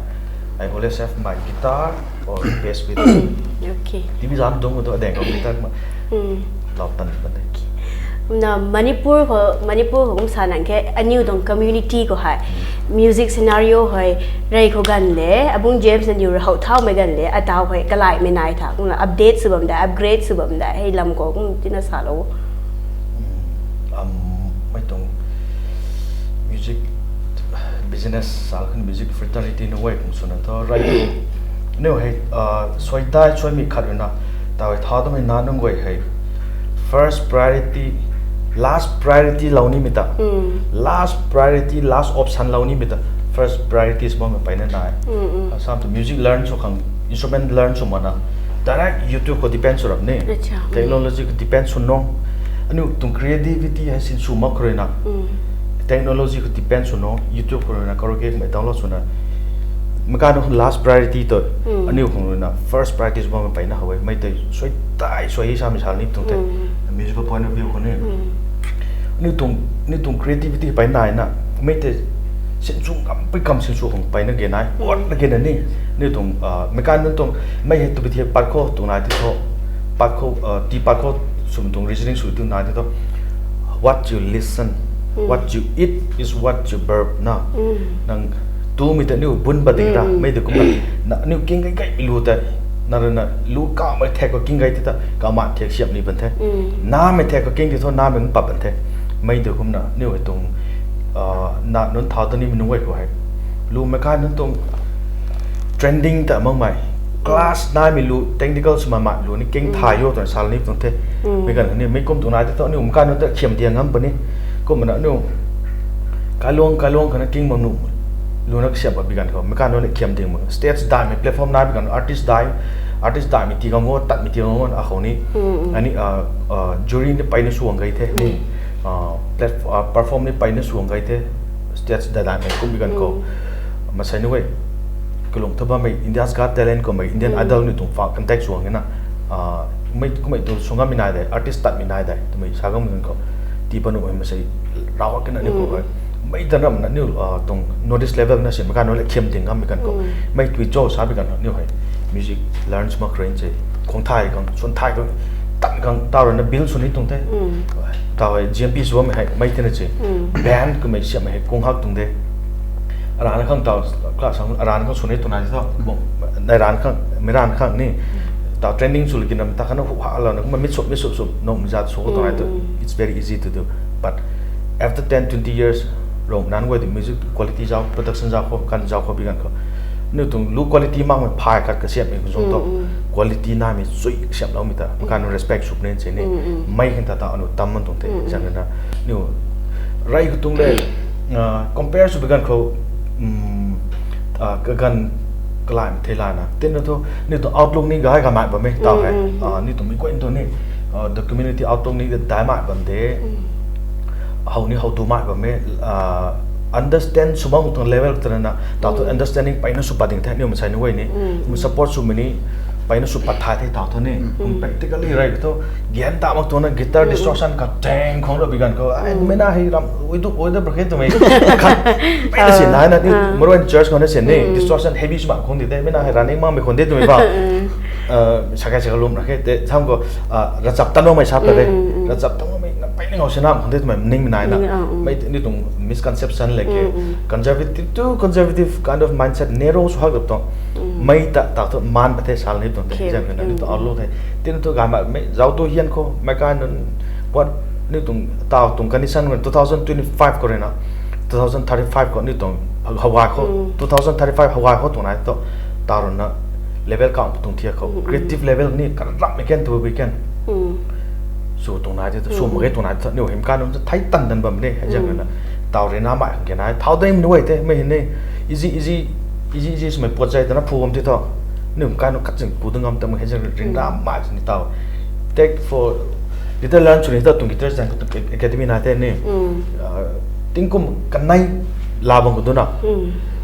I always have my guitar or bass with me. Okay. T V zam dung tu adeng kau guitar ma. Lau tan kan de. Na Manipur khou, Manipur khou kum sa nang khe, aniu tuang community khou hei, music scenario hei, rei khou gan le, abung James aniu rau thau mei gan le, atau hei, kalai mei nai tha, kum na update sw bam da, upgrade sw bam da, hei lam khou kum tina sa lo. Um, mei tuang music business, sal khan music fraternity na wei kum suna to, rei khou, aniu hei, uh, suai dai, suai mi khat rui na, tau hei thau tu mei na nung wei hei, first priority, last priority lou ni mi ta. Last priority, last option lou ni mi ta. First priority sw bam mei peyna nai. Sam tu music learn sw khang, instrument learn sw mana. Direct YouTube khou depend sw rap ni. Acha, mm. Technology khou depend sw nung. Aniu tuang creativity hei sin sw mak khou rui na. Technology khou depend sw nung. YouTube khou rui na karaoke mei download sw na. Mei ka nung last priority tu. Aniu khou rui na first priority sw bam mei peyna how e. Mei tei suai tai suai hi sa mi sa ni tuang the. Musical point of view khou ni. Aniu tuang, aniu tuang creativity peyna nai na. Mei tei sin sw kam pui kam sin sw khang peyna ge nai. Ot na ge na ni. Aniu tuang, ah, mei ka nung tuang, mei hei tu bi thi pat khou tuang nai ti tho. Pat khou, ah, ti pat khou sum tuang reasoning sw tuang nai ti tho. What you listen, what you eat is what you burp na. Nang tu mi ta niu bun ba ding ra, mei de kum na, niu king kai kai lu ta, na rui na lu ka mei thek ko king kai ti ta, ka ma thek siam ni ban the. Na mei thek ko king ti tho, na mei pa ban the. Mei de kum na, niu hei tuang, ah, na nunc thau ta ni mi nung wei khou hei. Lu mei ka nunc tuang trending ta mang mei. Class nai mi lu, technical sw ma ma lu ni king thay yo tuang sal ni tuang the. Mei kan ni, mei kum tuang nai ti tho, niu mei ka nunc ta khiam diang ngam pa ni. Kum na niu, kai luang, kai luang khana king ma nu. Lu na siam pa bi kan khou, mei ka nunc ni khiam diang ma. Stage dai mi, platform nai bi kan, artist dai, artist dai mi ti gang o, tat mi ti gang o, a khou ni. Ani, ah, ah, jury ni peyna suang gai the, ni. Ah, platf-, ah, perform ni peyna suang gai the. Stage dai dai mei kum bi kan khou. Masai ni wei. Kalung thaba mei India's Got Talent kum mei Indian Idol ni tuang fa contact suang na. Ah, mei kum mei tu sungam mi nai dai, artist tat mi nai dai, tu mei sa gam kan khou. Ti pa nu mei masai rau kena ni khou. Mei ta ram na niu, ah, tuang notice level na sin, mei ka nunc le khiam diang ngam mi kan khou. Mei tui cho sa bi kan niu hei. Music learn sw mak rin se. Khong thai kang, sun thai kang, tan kang, tau rui na build sw ni tuang the. Tau hei G M P sw bam hei, mei tina se. Band kum mei siam hei, kung hak tuang de. Aran khang tau, class khang, aran khang sw ni tuang nai tho. Bom, nai ran khang, mei ran khang ni. Tau training sw laki nam ta khana hu ha la na, kum mit sup, mit sup sup, nom zat sw ko tuang nai tho. It's very easy to do. But after ten, twenty years, rong nan wei the music quality zau, production zau khou, kan zau khou bi kan khou. Niu tuang lu quality mak mei phai khat ka siam mei kuzung tho. Quality nai mi sui siam lou mi ta. Kan respect sw nen se ni. Mei kan ta ta anu tam man tuang the. Zang na. Niu rei khou tuang le, ah, compare sw bi kan khou, um, ah, ka gan kalai mei the la na. Tin na tho, niu tuang outlook ni gai ka mai bam mei tau hei. Ah, niu tuang mei kwen tu ni, ah, the community outlook ni dai mai bam de. How ni how tu mai bam mei, ah, understand sw bam tuang level ta na, tau tu understanding peyna sw pa ding the, niu masai ni wei ni. Mu support sw mei ni, Pai na sw pat thay the tau thu ni. Kum practically rai thu, gen ta mak tuang na guitar distortion ka tang khong ra bi ganv khou. Ai, mei na hei ram, ui du, ui du bra khe twmei. Khat, pai na sin nai na ni, maruan church khou na sin ni, distortion heavy sw mak khong di the, mei na hei running mak mei khong di twmei ba. Sakai sakai lum ra khe, te, sam khou, ah, rachap tan mei sap ta de. Rachap tan mei, na pai na ngau sin na khong di twmei, ning mei nai na. Mei ni tuang misconception le ke. Conservative to conservative kind of mindset, narrow sw hak dap tuang. Mei ta, ta thu man pa the sal ni tuang the, Okay. Zan na ni tuang outlook the. Tin thu gan ma, mei, zau tu hian khou, mei kai nunc, what, ni tuang, tau tuang condition khou, two thousand twenty-five khou rui na, two thousand thirty-five khou ni tuang, Hawaii khou, two thousand thirty-five Hawaii khou tuang nai thu, tau rui na, level kang tuang thiak khou, creative level ni, kan ram mei ken tu bi ken. Sw tuang nai the, sw mak ge tuang nai thu, ni him kai nunc thai tan tan bam ni, hei zan na, tau rui na mei hang ke nai, thau dei mei nui the, mei hin ni, easy, easy, easy, easy, mei puat zai ta na phu bam the thu, ni him kai nunc kat zing pu dang ngam ta mei hei zan ring na mei ni tau. Take for, guitar learn sw ni ta tuang guitar zan khou tuang academy nai the ni, ah, tingkum kanei la bam khou du na.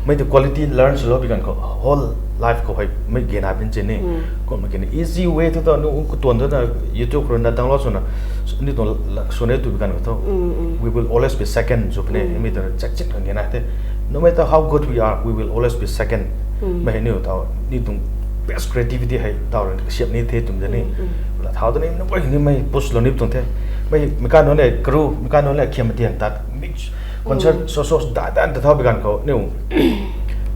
Mei tu quality learn sw lou bi ganv khou, whole life khou hei mei gen na bin che ni. Kum mei gen easy way thu ta, nu ku tuan thu na YouTube rui na download sw na, ni tuang la, sw ne tu bi ganv khou thu. We will always be second, sw puni, mei tu check check kan gen na the. No matter how good we are, we will always be second. Mei hei ni tau, ni tuang best creativity hei tau rui siap ni the twmei de ni. La thau ta ni, na wai ni mei push lou ni tuang the. Mei, mei kai nunc le, kru, mei kai nunc le, khiam tiang tat, mix, concert, so, so, da, da, da, thau bi ganv khou, niu,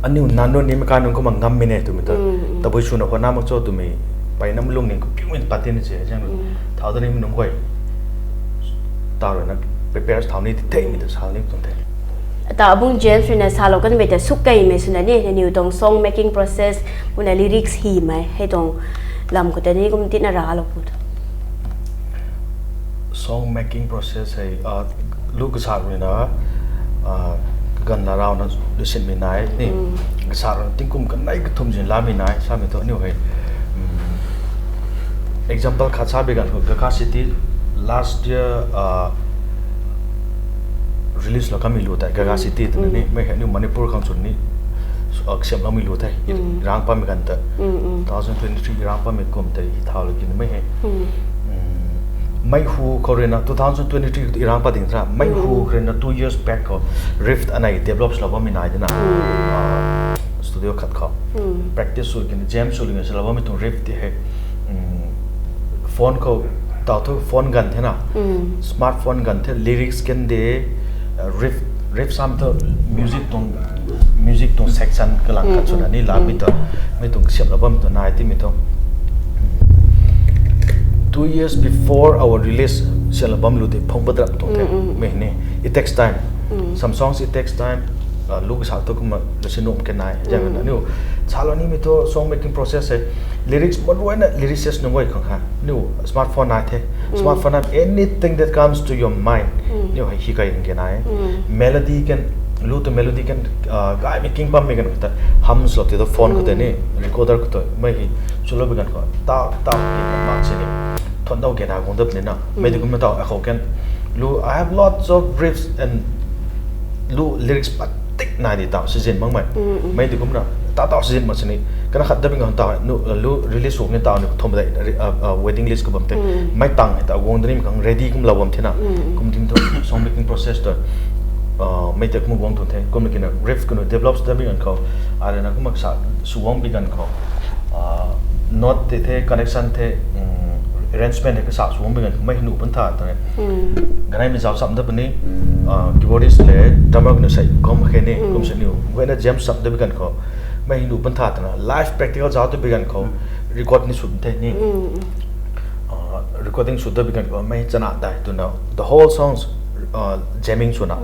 aniu nan nunc ni mei kai nunc kumna ngam mei ne twmei ta. Tabui sw na khou na mak cho twmei, pai nam lung ni khou kiu min pat tin che, zan. Thau ta ni mei nunc guay. Tau rui na prepare thau ni the, mei ta sal ni tuang the. Ta abung James rui na salou kanmei ta suk kei mei sw na ni, niu tuang song making process, kumna lyrics hi mei, hei tuang lam khou ta ni kum tina ra lou pu thu. Song making process hei, ah, lu kasa rui na, ah, kaganv na rau na lusin mei nai ni. Kasa rui na tingkum kanei kathum zin la mei nai, sa mei thu niu hei. Example khat sa bi ganv khou Gaga City last year, ah, release lou kamei lu tei, Gaga City twna ni, mei hei niu Manipur khang chwn ni, ah, ksiam loumei lu tei, rang pamei ganv ta, two thousand twenty-three rang pamei kum tei hi thau lou ki ni mei hei. Mei hu khou rui na, two thousand twenty-three rang pa ding tra, mei hu khou rui na two years back khou, Rift anei develop lou bammei nai de na. Ah, studio khat khou. Practice sw ki ni, jam sw lou ki ni, sw lou bammei tuang riff ti hei, phone khou, tau thu phone ganv the na. Smartphone ganv the, lyrics kan de, riff, riff sam thu music tuang, music tuang section kalang khat sw na ni la mei tu, mei tuang siam lou bammei tu nai ti mei tu. Two years before our release, siam lou bam lu de phung padrap tuang the. Mei ni, it takes time. Some songs it takes time. Ah, lu kasa thu kumna lu si num ke nai. Zan na niu, salou ni mei thu song making process hei. Lyrics maruai na lyricist nunc guay khang ha. Niu smartphone nai the. Smartphone nai, anything that comes to your mind. Niu hei hi kai ke nai. Melody kan, lu tu melody kan, ah, gay mei king pam mei kan khou ta. Hum sw lou ti tu phone khou tei ni, recorder khou tei. Mei hei, sw lou bi kan khou. Tau, tau, ki mak si ni. Thon dau ke na guang dap ni na. Mei di kumna tau, akhou kan. Lu, I have lots of riffs and lu lyrics patik nai di tau, sizin mak mei. Mei di kumna, ta tau sizin mak sini. Kana khat da bing tau, nu, lu release sw ni tau ni, thom dei, ri-, ah, ah, waiting list khou bam the. Mei tang hei tau, guang dani khang ready kum lou bam the na. Kum ding thu, song making process tu, ah, mei te kum guang tu the. Kum na ki na, riff kunu develop da bing khou. Arena kum mak sa, sw guang bing khou. Ah, note te the, connection the, arrangement the, kasa sw guang bing khou, mei nu pun tha ta. Ganei mei zau sam da puni, ah, keyboardist le, drummer kunu sei, kum khe ni, kum se niu. Guayna jam sam da bing khou, mei nu pun tha ta na, live practical zau da bing khou, record ni sw the ni. Ah, recording sw da bing khou, mei chana dai tu na, the whole songs, ah, jamming sw na.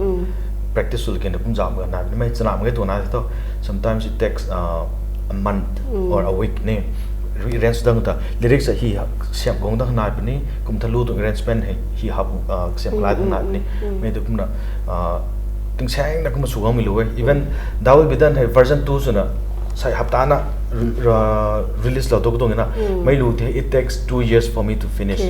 Practice sw lou ki na kum zam ga na, mei chana mei tu na to. Sometimes it takes, ah, a month or a week ni. Rearrange dang ta, lyrics a hi ha, siam guang dang nai puni, kum tha lu tu arrangement hei, hi ha, ah, siam lai dang nai puni. Mei tu kumna, ah, ting sang na kumna sw guang mei lu e. Even That Will Be Done hei version two sw na, sai hapta na, re-, ra-, release lou tu kudung na. Mei lu the, it takes two years for me to finish.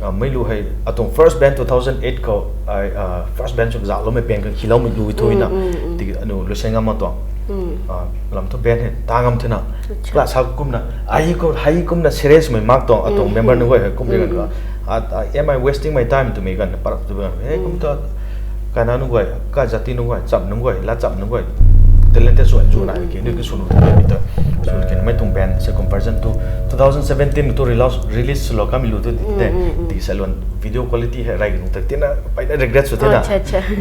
Ah, mei lu hei, atuang first band two thousand eight khou, ai, ah, first band sw zau lou mei band khang hi lou mei lu thu na. Ti anu lu sang ama tuang. Lam thu band hei ta ngam thena. Class ha kumna ai ko hai kumna serious mei mak tuang atang member nunc guay hei kum ri gan ka. Am I wasting my time twmei gan parap tu gan he kum ta. Kaina nunc guay, ka jati nunc guay, cham nunc guay, la cham nunc guay, talented sw zu na ki ni ki sunu ta mi ta. Sunu ki mei tuang band se comparison to two thousand seventeen tu release release lo kami lu tu de. Di salon video quality hei rai nung ta tina paina regret sw thena.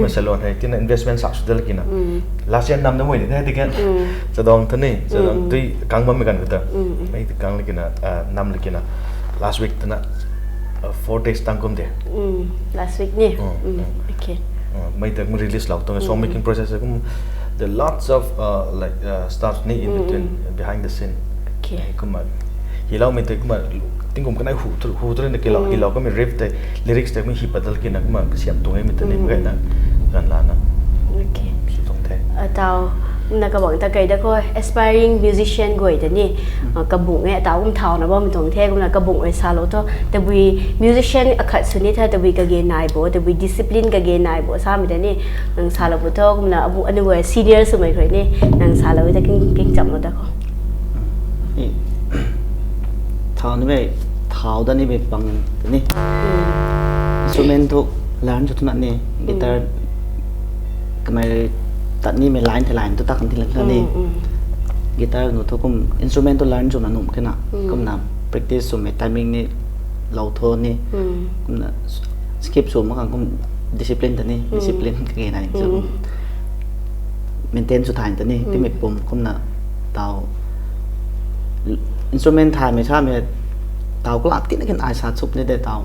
Salon hei tina investment sa sw dal kina. Last year nam na mui ni de tiken. Chadong thani, chadong tui kang bam mi gan kuta. Mei kang likina nam likina. Last week tana four days tang kum de. Last week ni. Okay. Mei tak release lou tuang song making process kum the lots of like stuff ni in between, behind the scene. Okay. Kumna hilou mei te kumna tingkum kanai hu hu tu na kilou hilou kami riff te lyrics te mi hi padal kina kumna kasiam tuang e mei te ni mei na gan lana. Okay. Su tuang the. Atau na kabang ta kai da ko aspiring musician guay ta ni kabung e atau kum thau na bam tuang the kumna kabung e salou tho tabui musician akhat suni tha tabui kage nai bo tabui discipline kage nai bo sa mei ta ni nang salou bo tho kumna abu anu guay senior sumei khoi ni nang salou ta king king cham lo da ko. Thau ni mei thau da ni mei pang ni instrument tu learn tu na ni guitar kamei tat ni mei line the line tu tak kan thila ni guitar nu tu kum instrument tu learn tu na num kena kumna practice tu mei timing ni lou tho ni kumna skip sw mak khang kum discipline ta ni discipline kage nai maintain sw thay ta ni timei pum kumna tau instrument thaymei samei tau kalam tina ken ai sa chup ni de tau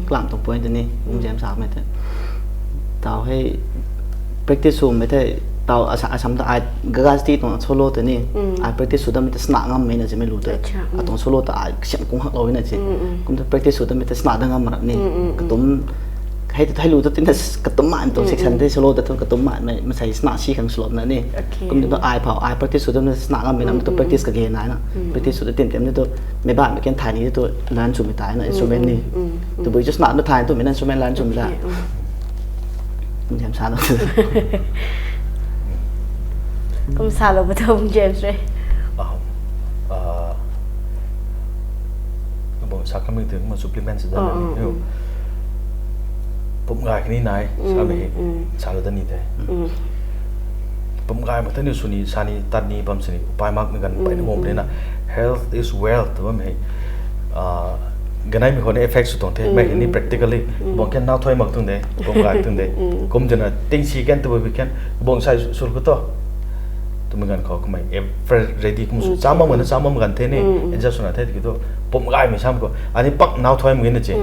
kalam tuang point ta ni kum jam samei te tau hei practice swmei the tau asam ta ai gaga ti tuang solo ta ni ai practice sw damei ta sna ngammei na simei lu te atuang solo ta ai siam kung haklou na si kum ta practice sw damei ta sna da ngam rap ni katum hei ta thei lu ta tina katum mai tuang section te solo ta tu katum mai mei masei sna si khang slow na ni kum ta ai phau ai practice sw damei sna ngammei na tu practice kage nai na practice sw ta tin tem ni tu mei ba mei ken thay ni tu learn swmei thay na instrument ni tabui just na na thay tu mei na instrument learn swmei da. Jam sa na kum salou bo tho James re. Bong sa kami tu ma supplement sa da ni pum gai kani nai samei salou da ni the. Pum gai mak ta ni suni sani tat ni bam sini upai mak ni gan pai ni bom de na health is wealth tu bam hei ganai mei khou ni effect sw tuang the mei ni practically bong ken nau thoi mak tuang de pum gai tuang de kum de na ting si ken tu bi ken bong sai sul ko to twmei gan khou kumei ever ready kum su cham bam na cham bam gan the ni adjust swna the ki tu pum gai mei sam ko ani pak nau thoi mak na che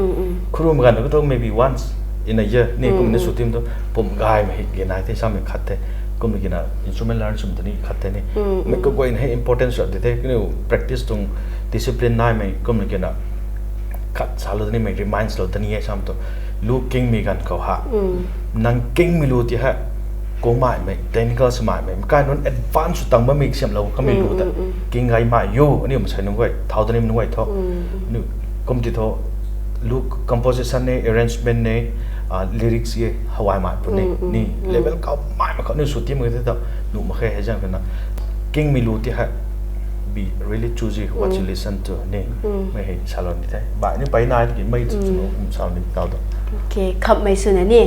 khuru mak gan ko to maybe once in a year ni kum ni sw tim tu pum gai mei hei ganai the samei khat the kum ni kina instrument learn sum ta ni khat the ni mei ko guay hei importance rap de the kini practice tuang discipline naimei kum ni kina khat salou ta ni mei reminds lou ta ni e sam tu lu kingmei gan khou ha nang kingmei lu ti ha kungmaimei technical swmaimei kai nunc advance sw tang bammei siamlou kamei lu ta king gaymei yo aniu masei nunc guay thau ta ni nunc guay tho aniu kum ti tho lu composition ne arrangement ne lyrics e hawai mai pu ni ni level kau mai mak khou ni sw ti mak the ta nuh mak khe hei zang kena kingmei lu ti ha be really choosy what you listen to ni mei hei salou ni the bai ni pai nai ki mei chu chu kum salou ni tau do. Okay khammei swna ni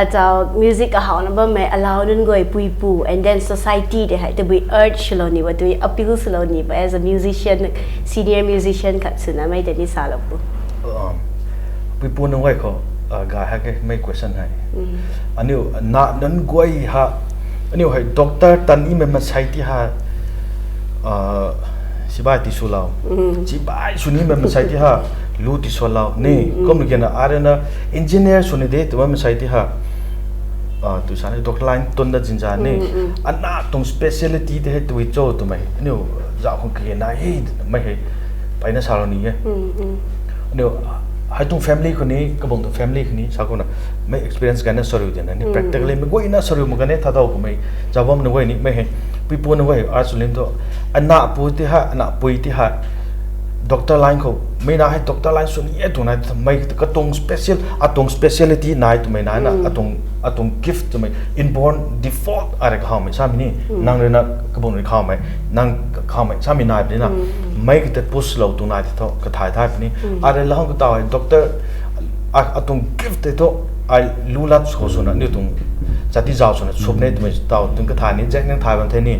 atau music ahawna bammei alau nunc guay puipu and then society de hei tabui urge swlou ni ba tui appeal swlou ni ba as a musician senior musician khat swna mei ta ni salou pu puipu nunc guay khou gay hak e mei question hei aniu na nunc guay ha aniu hei doctor tan nimei masei ti ha sibai ti swlou sibai sw nimei masei ti ha lu ti swlou ni kum kena arena engineer sw ni de twmei masei ti ha tu sa ni doctor line tun da zinza ni ana tuang speciality te hei tui cho twmei aniu zau khang kena hei mei hei paina salou ni e aniu hei tuang family khou ni kabang tuang family khou ni sa khou na mei experience gana sariu de na ni practically mei guayna sariu mak gane tha dau khou mei chabam na guay ni mei hei puipu na guay arts lim tu ana pu ti ha ana pui ti ha doctor line khou mei na hei doctor line sw ni e tuang nai, mei katuang special, atuang speciality nai twmei nai na, atuang, atuang gift twmei inborn default ai rui kahawmei samei ni, nang rui na kabung rui kahawmei, nang kahawmei samei nai puni na, mei kata push lou tuang nai tei thu kathay thay puni. Ai rui lau kata hei doctor, a, atuang gift tei thu, ai lu lat sw khou swna, ni tuang chati zau swna, sw puni twmei taw tuang kathay ni, zaeng nang thay bam the ni.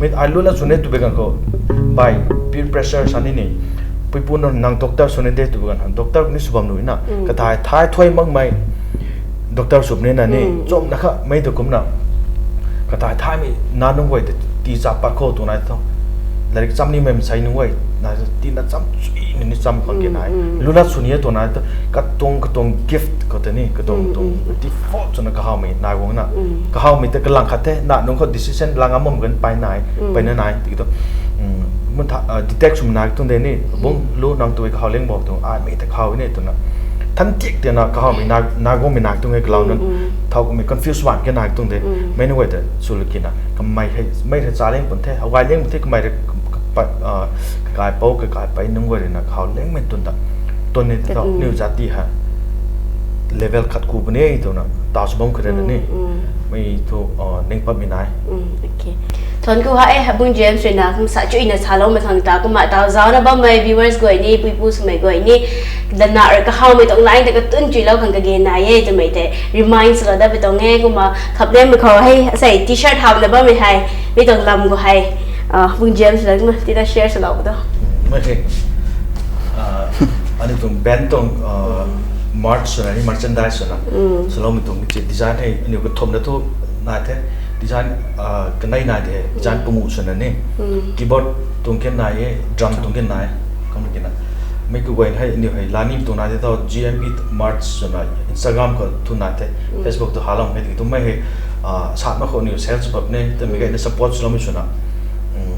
Mei ai lu lat sw ni tw be ganv khou, by peer pressure sa ni ni. Puipu nang, nang doctor sw ni de tw be ganv, doctor ni sw bam lu na. Kathay thay thuy makmei, doctor sw puni na ni. Chum na kha, mei tu kumna. Kathay thaymei na nunc guay tei tii chap pat khou tuang nai thu. Latrik cham ni mei masei nunc guay, na tii na cham chui ni ni cham khang ke nai. Lu lat sw ni e tuang nai thu, katuang, katuang gift khou tei ni, katuang, katuang default swna kahawmei nai guang na. Kahawmei tei kalang khat the, na nunc khou decision lang amam gan pai nai, pai na nai, tiki tu. Mun tha, ah, detect swmei nai tuang de ni, bung lu nang tu kahaw leng bok tuang, ai mei tei kahaw ni tuang na. Than tik tei na kahawmei nai, nai guangmei nai tuang e kalau na. Thau kumei confuse wan ke nai tuang de. Mei nunc guay tei sw lu ki na. Kamei hei, mei hei cha leng pun the, hawai leng pun the, kamei rui, ah, kakai pou, kakai pei nunc guay rui na kahaw lengmei tuang ta. Tuang ni tei thau, niw jati ha. Level khat ku puni e tuang na. Taw sw bam kha rui na ni. Mei thu, ah, ning patmei nai. Thank you ha e, Bung James rui na, kum sa chuina saloumei khang ta, kumna taw zaucna bammei viewers guay ni, puipu swmei guay ni, dana rui kahawmei tuang line tei katun chuilou khang kage nai e twmei tei remind swlou dat pui tuang e, kumna khapnemmei khou hei, asei t-shirt hawna bammei hei, mi tuang lam khou hei, ah, Bung James rui na kumna tina share swlou pu tu. Mei hei, ah, aniu tuang band tuang, ah, merch swna ni, merchandise swna. Saloumei tuang design hei, aniu kathumh na thu nai the, design, ah, kanei nai de, design pungu swna ni. Keyboard tuang ken nai e, drum tuang ken nai, kum ki na. Mei kaguay hei, aniu hei, lani tuang nai the thau, G M P merch swna, Instagram khou thu nai the, Facebook tu halou hei, tiki tumei hei, ah, sat mak khou aniu sales bap ne, twmei gayna support swloumei swna.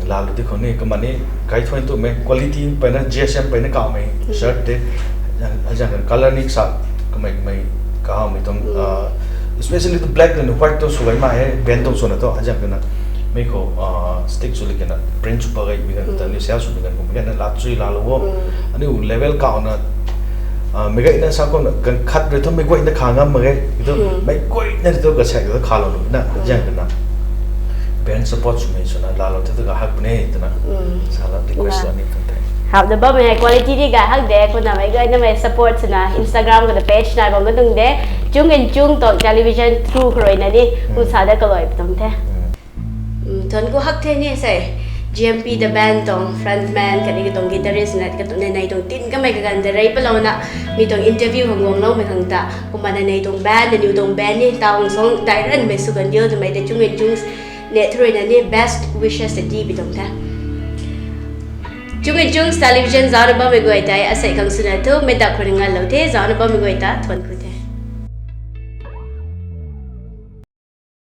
Laalou di khou ni, kumna ni, kai thuan tumei, quality peyna, G S M peyna kawmei, shirt de, azang color ni sa, kamei, kamei, kahawmei tuang, ah, especially tu black and white tu sw gay mak e, band tuang swna tu, azang kana, mei khou, ah, stick sw li kana, print sw pa gaymei ganv, ta ni sales swmei ganv, kumna ni lat chui laalou o. Aniu level kawna, ah, meic guayna sa kumna, ganv khat rui thu meic guayna kha ngam mak ge, tu, meic guayna tu kasaek tu khalou nu na, azang kana. Band support swmei swna laalou the tu kahak puni twna. Sala request lani tuang the. Hapna bammei hei quality ni kahak de, kumna meic guayna mei support swna Instagram khou ta page nai bam ka tuang de. Chung and Chung tuang television through khou rui na ni, kum sa da kalui pu tuang the. Thank you hak the ni sei, G M P the band tuang frontman, khatni katuang guitarist na, katuang nei nei tuang tin kamei kaganv ta rey palouna, mi tuang interview khang guangloumei khang ta, kumna nei nei tuang band, aniu tuang band ni, taw song dairanmei sw kan diu twmei tei Chung and Chung ne thu rui na ni best wishes ta tii pi tuang the. Chung and Chung television zaucna bammei guay tei, asei khang swna thu, mei dak khou ni nganlou the, zaucna bammei guay ta, thank you.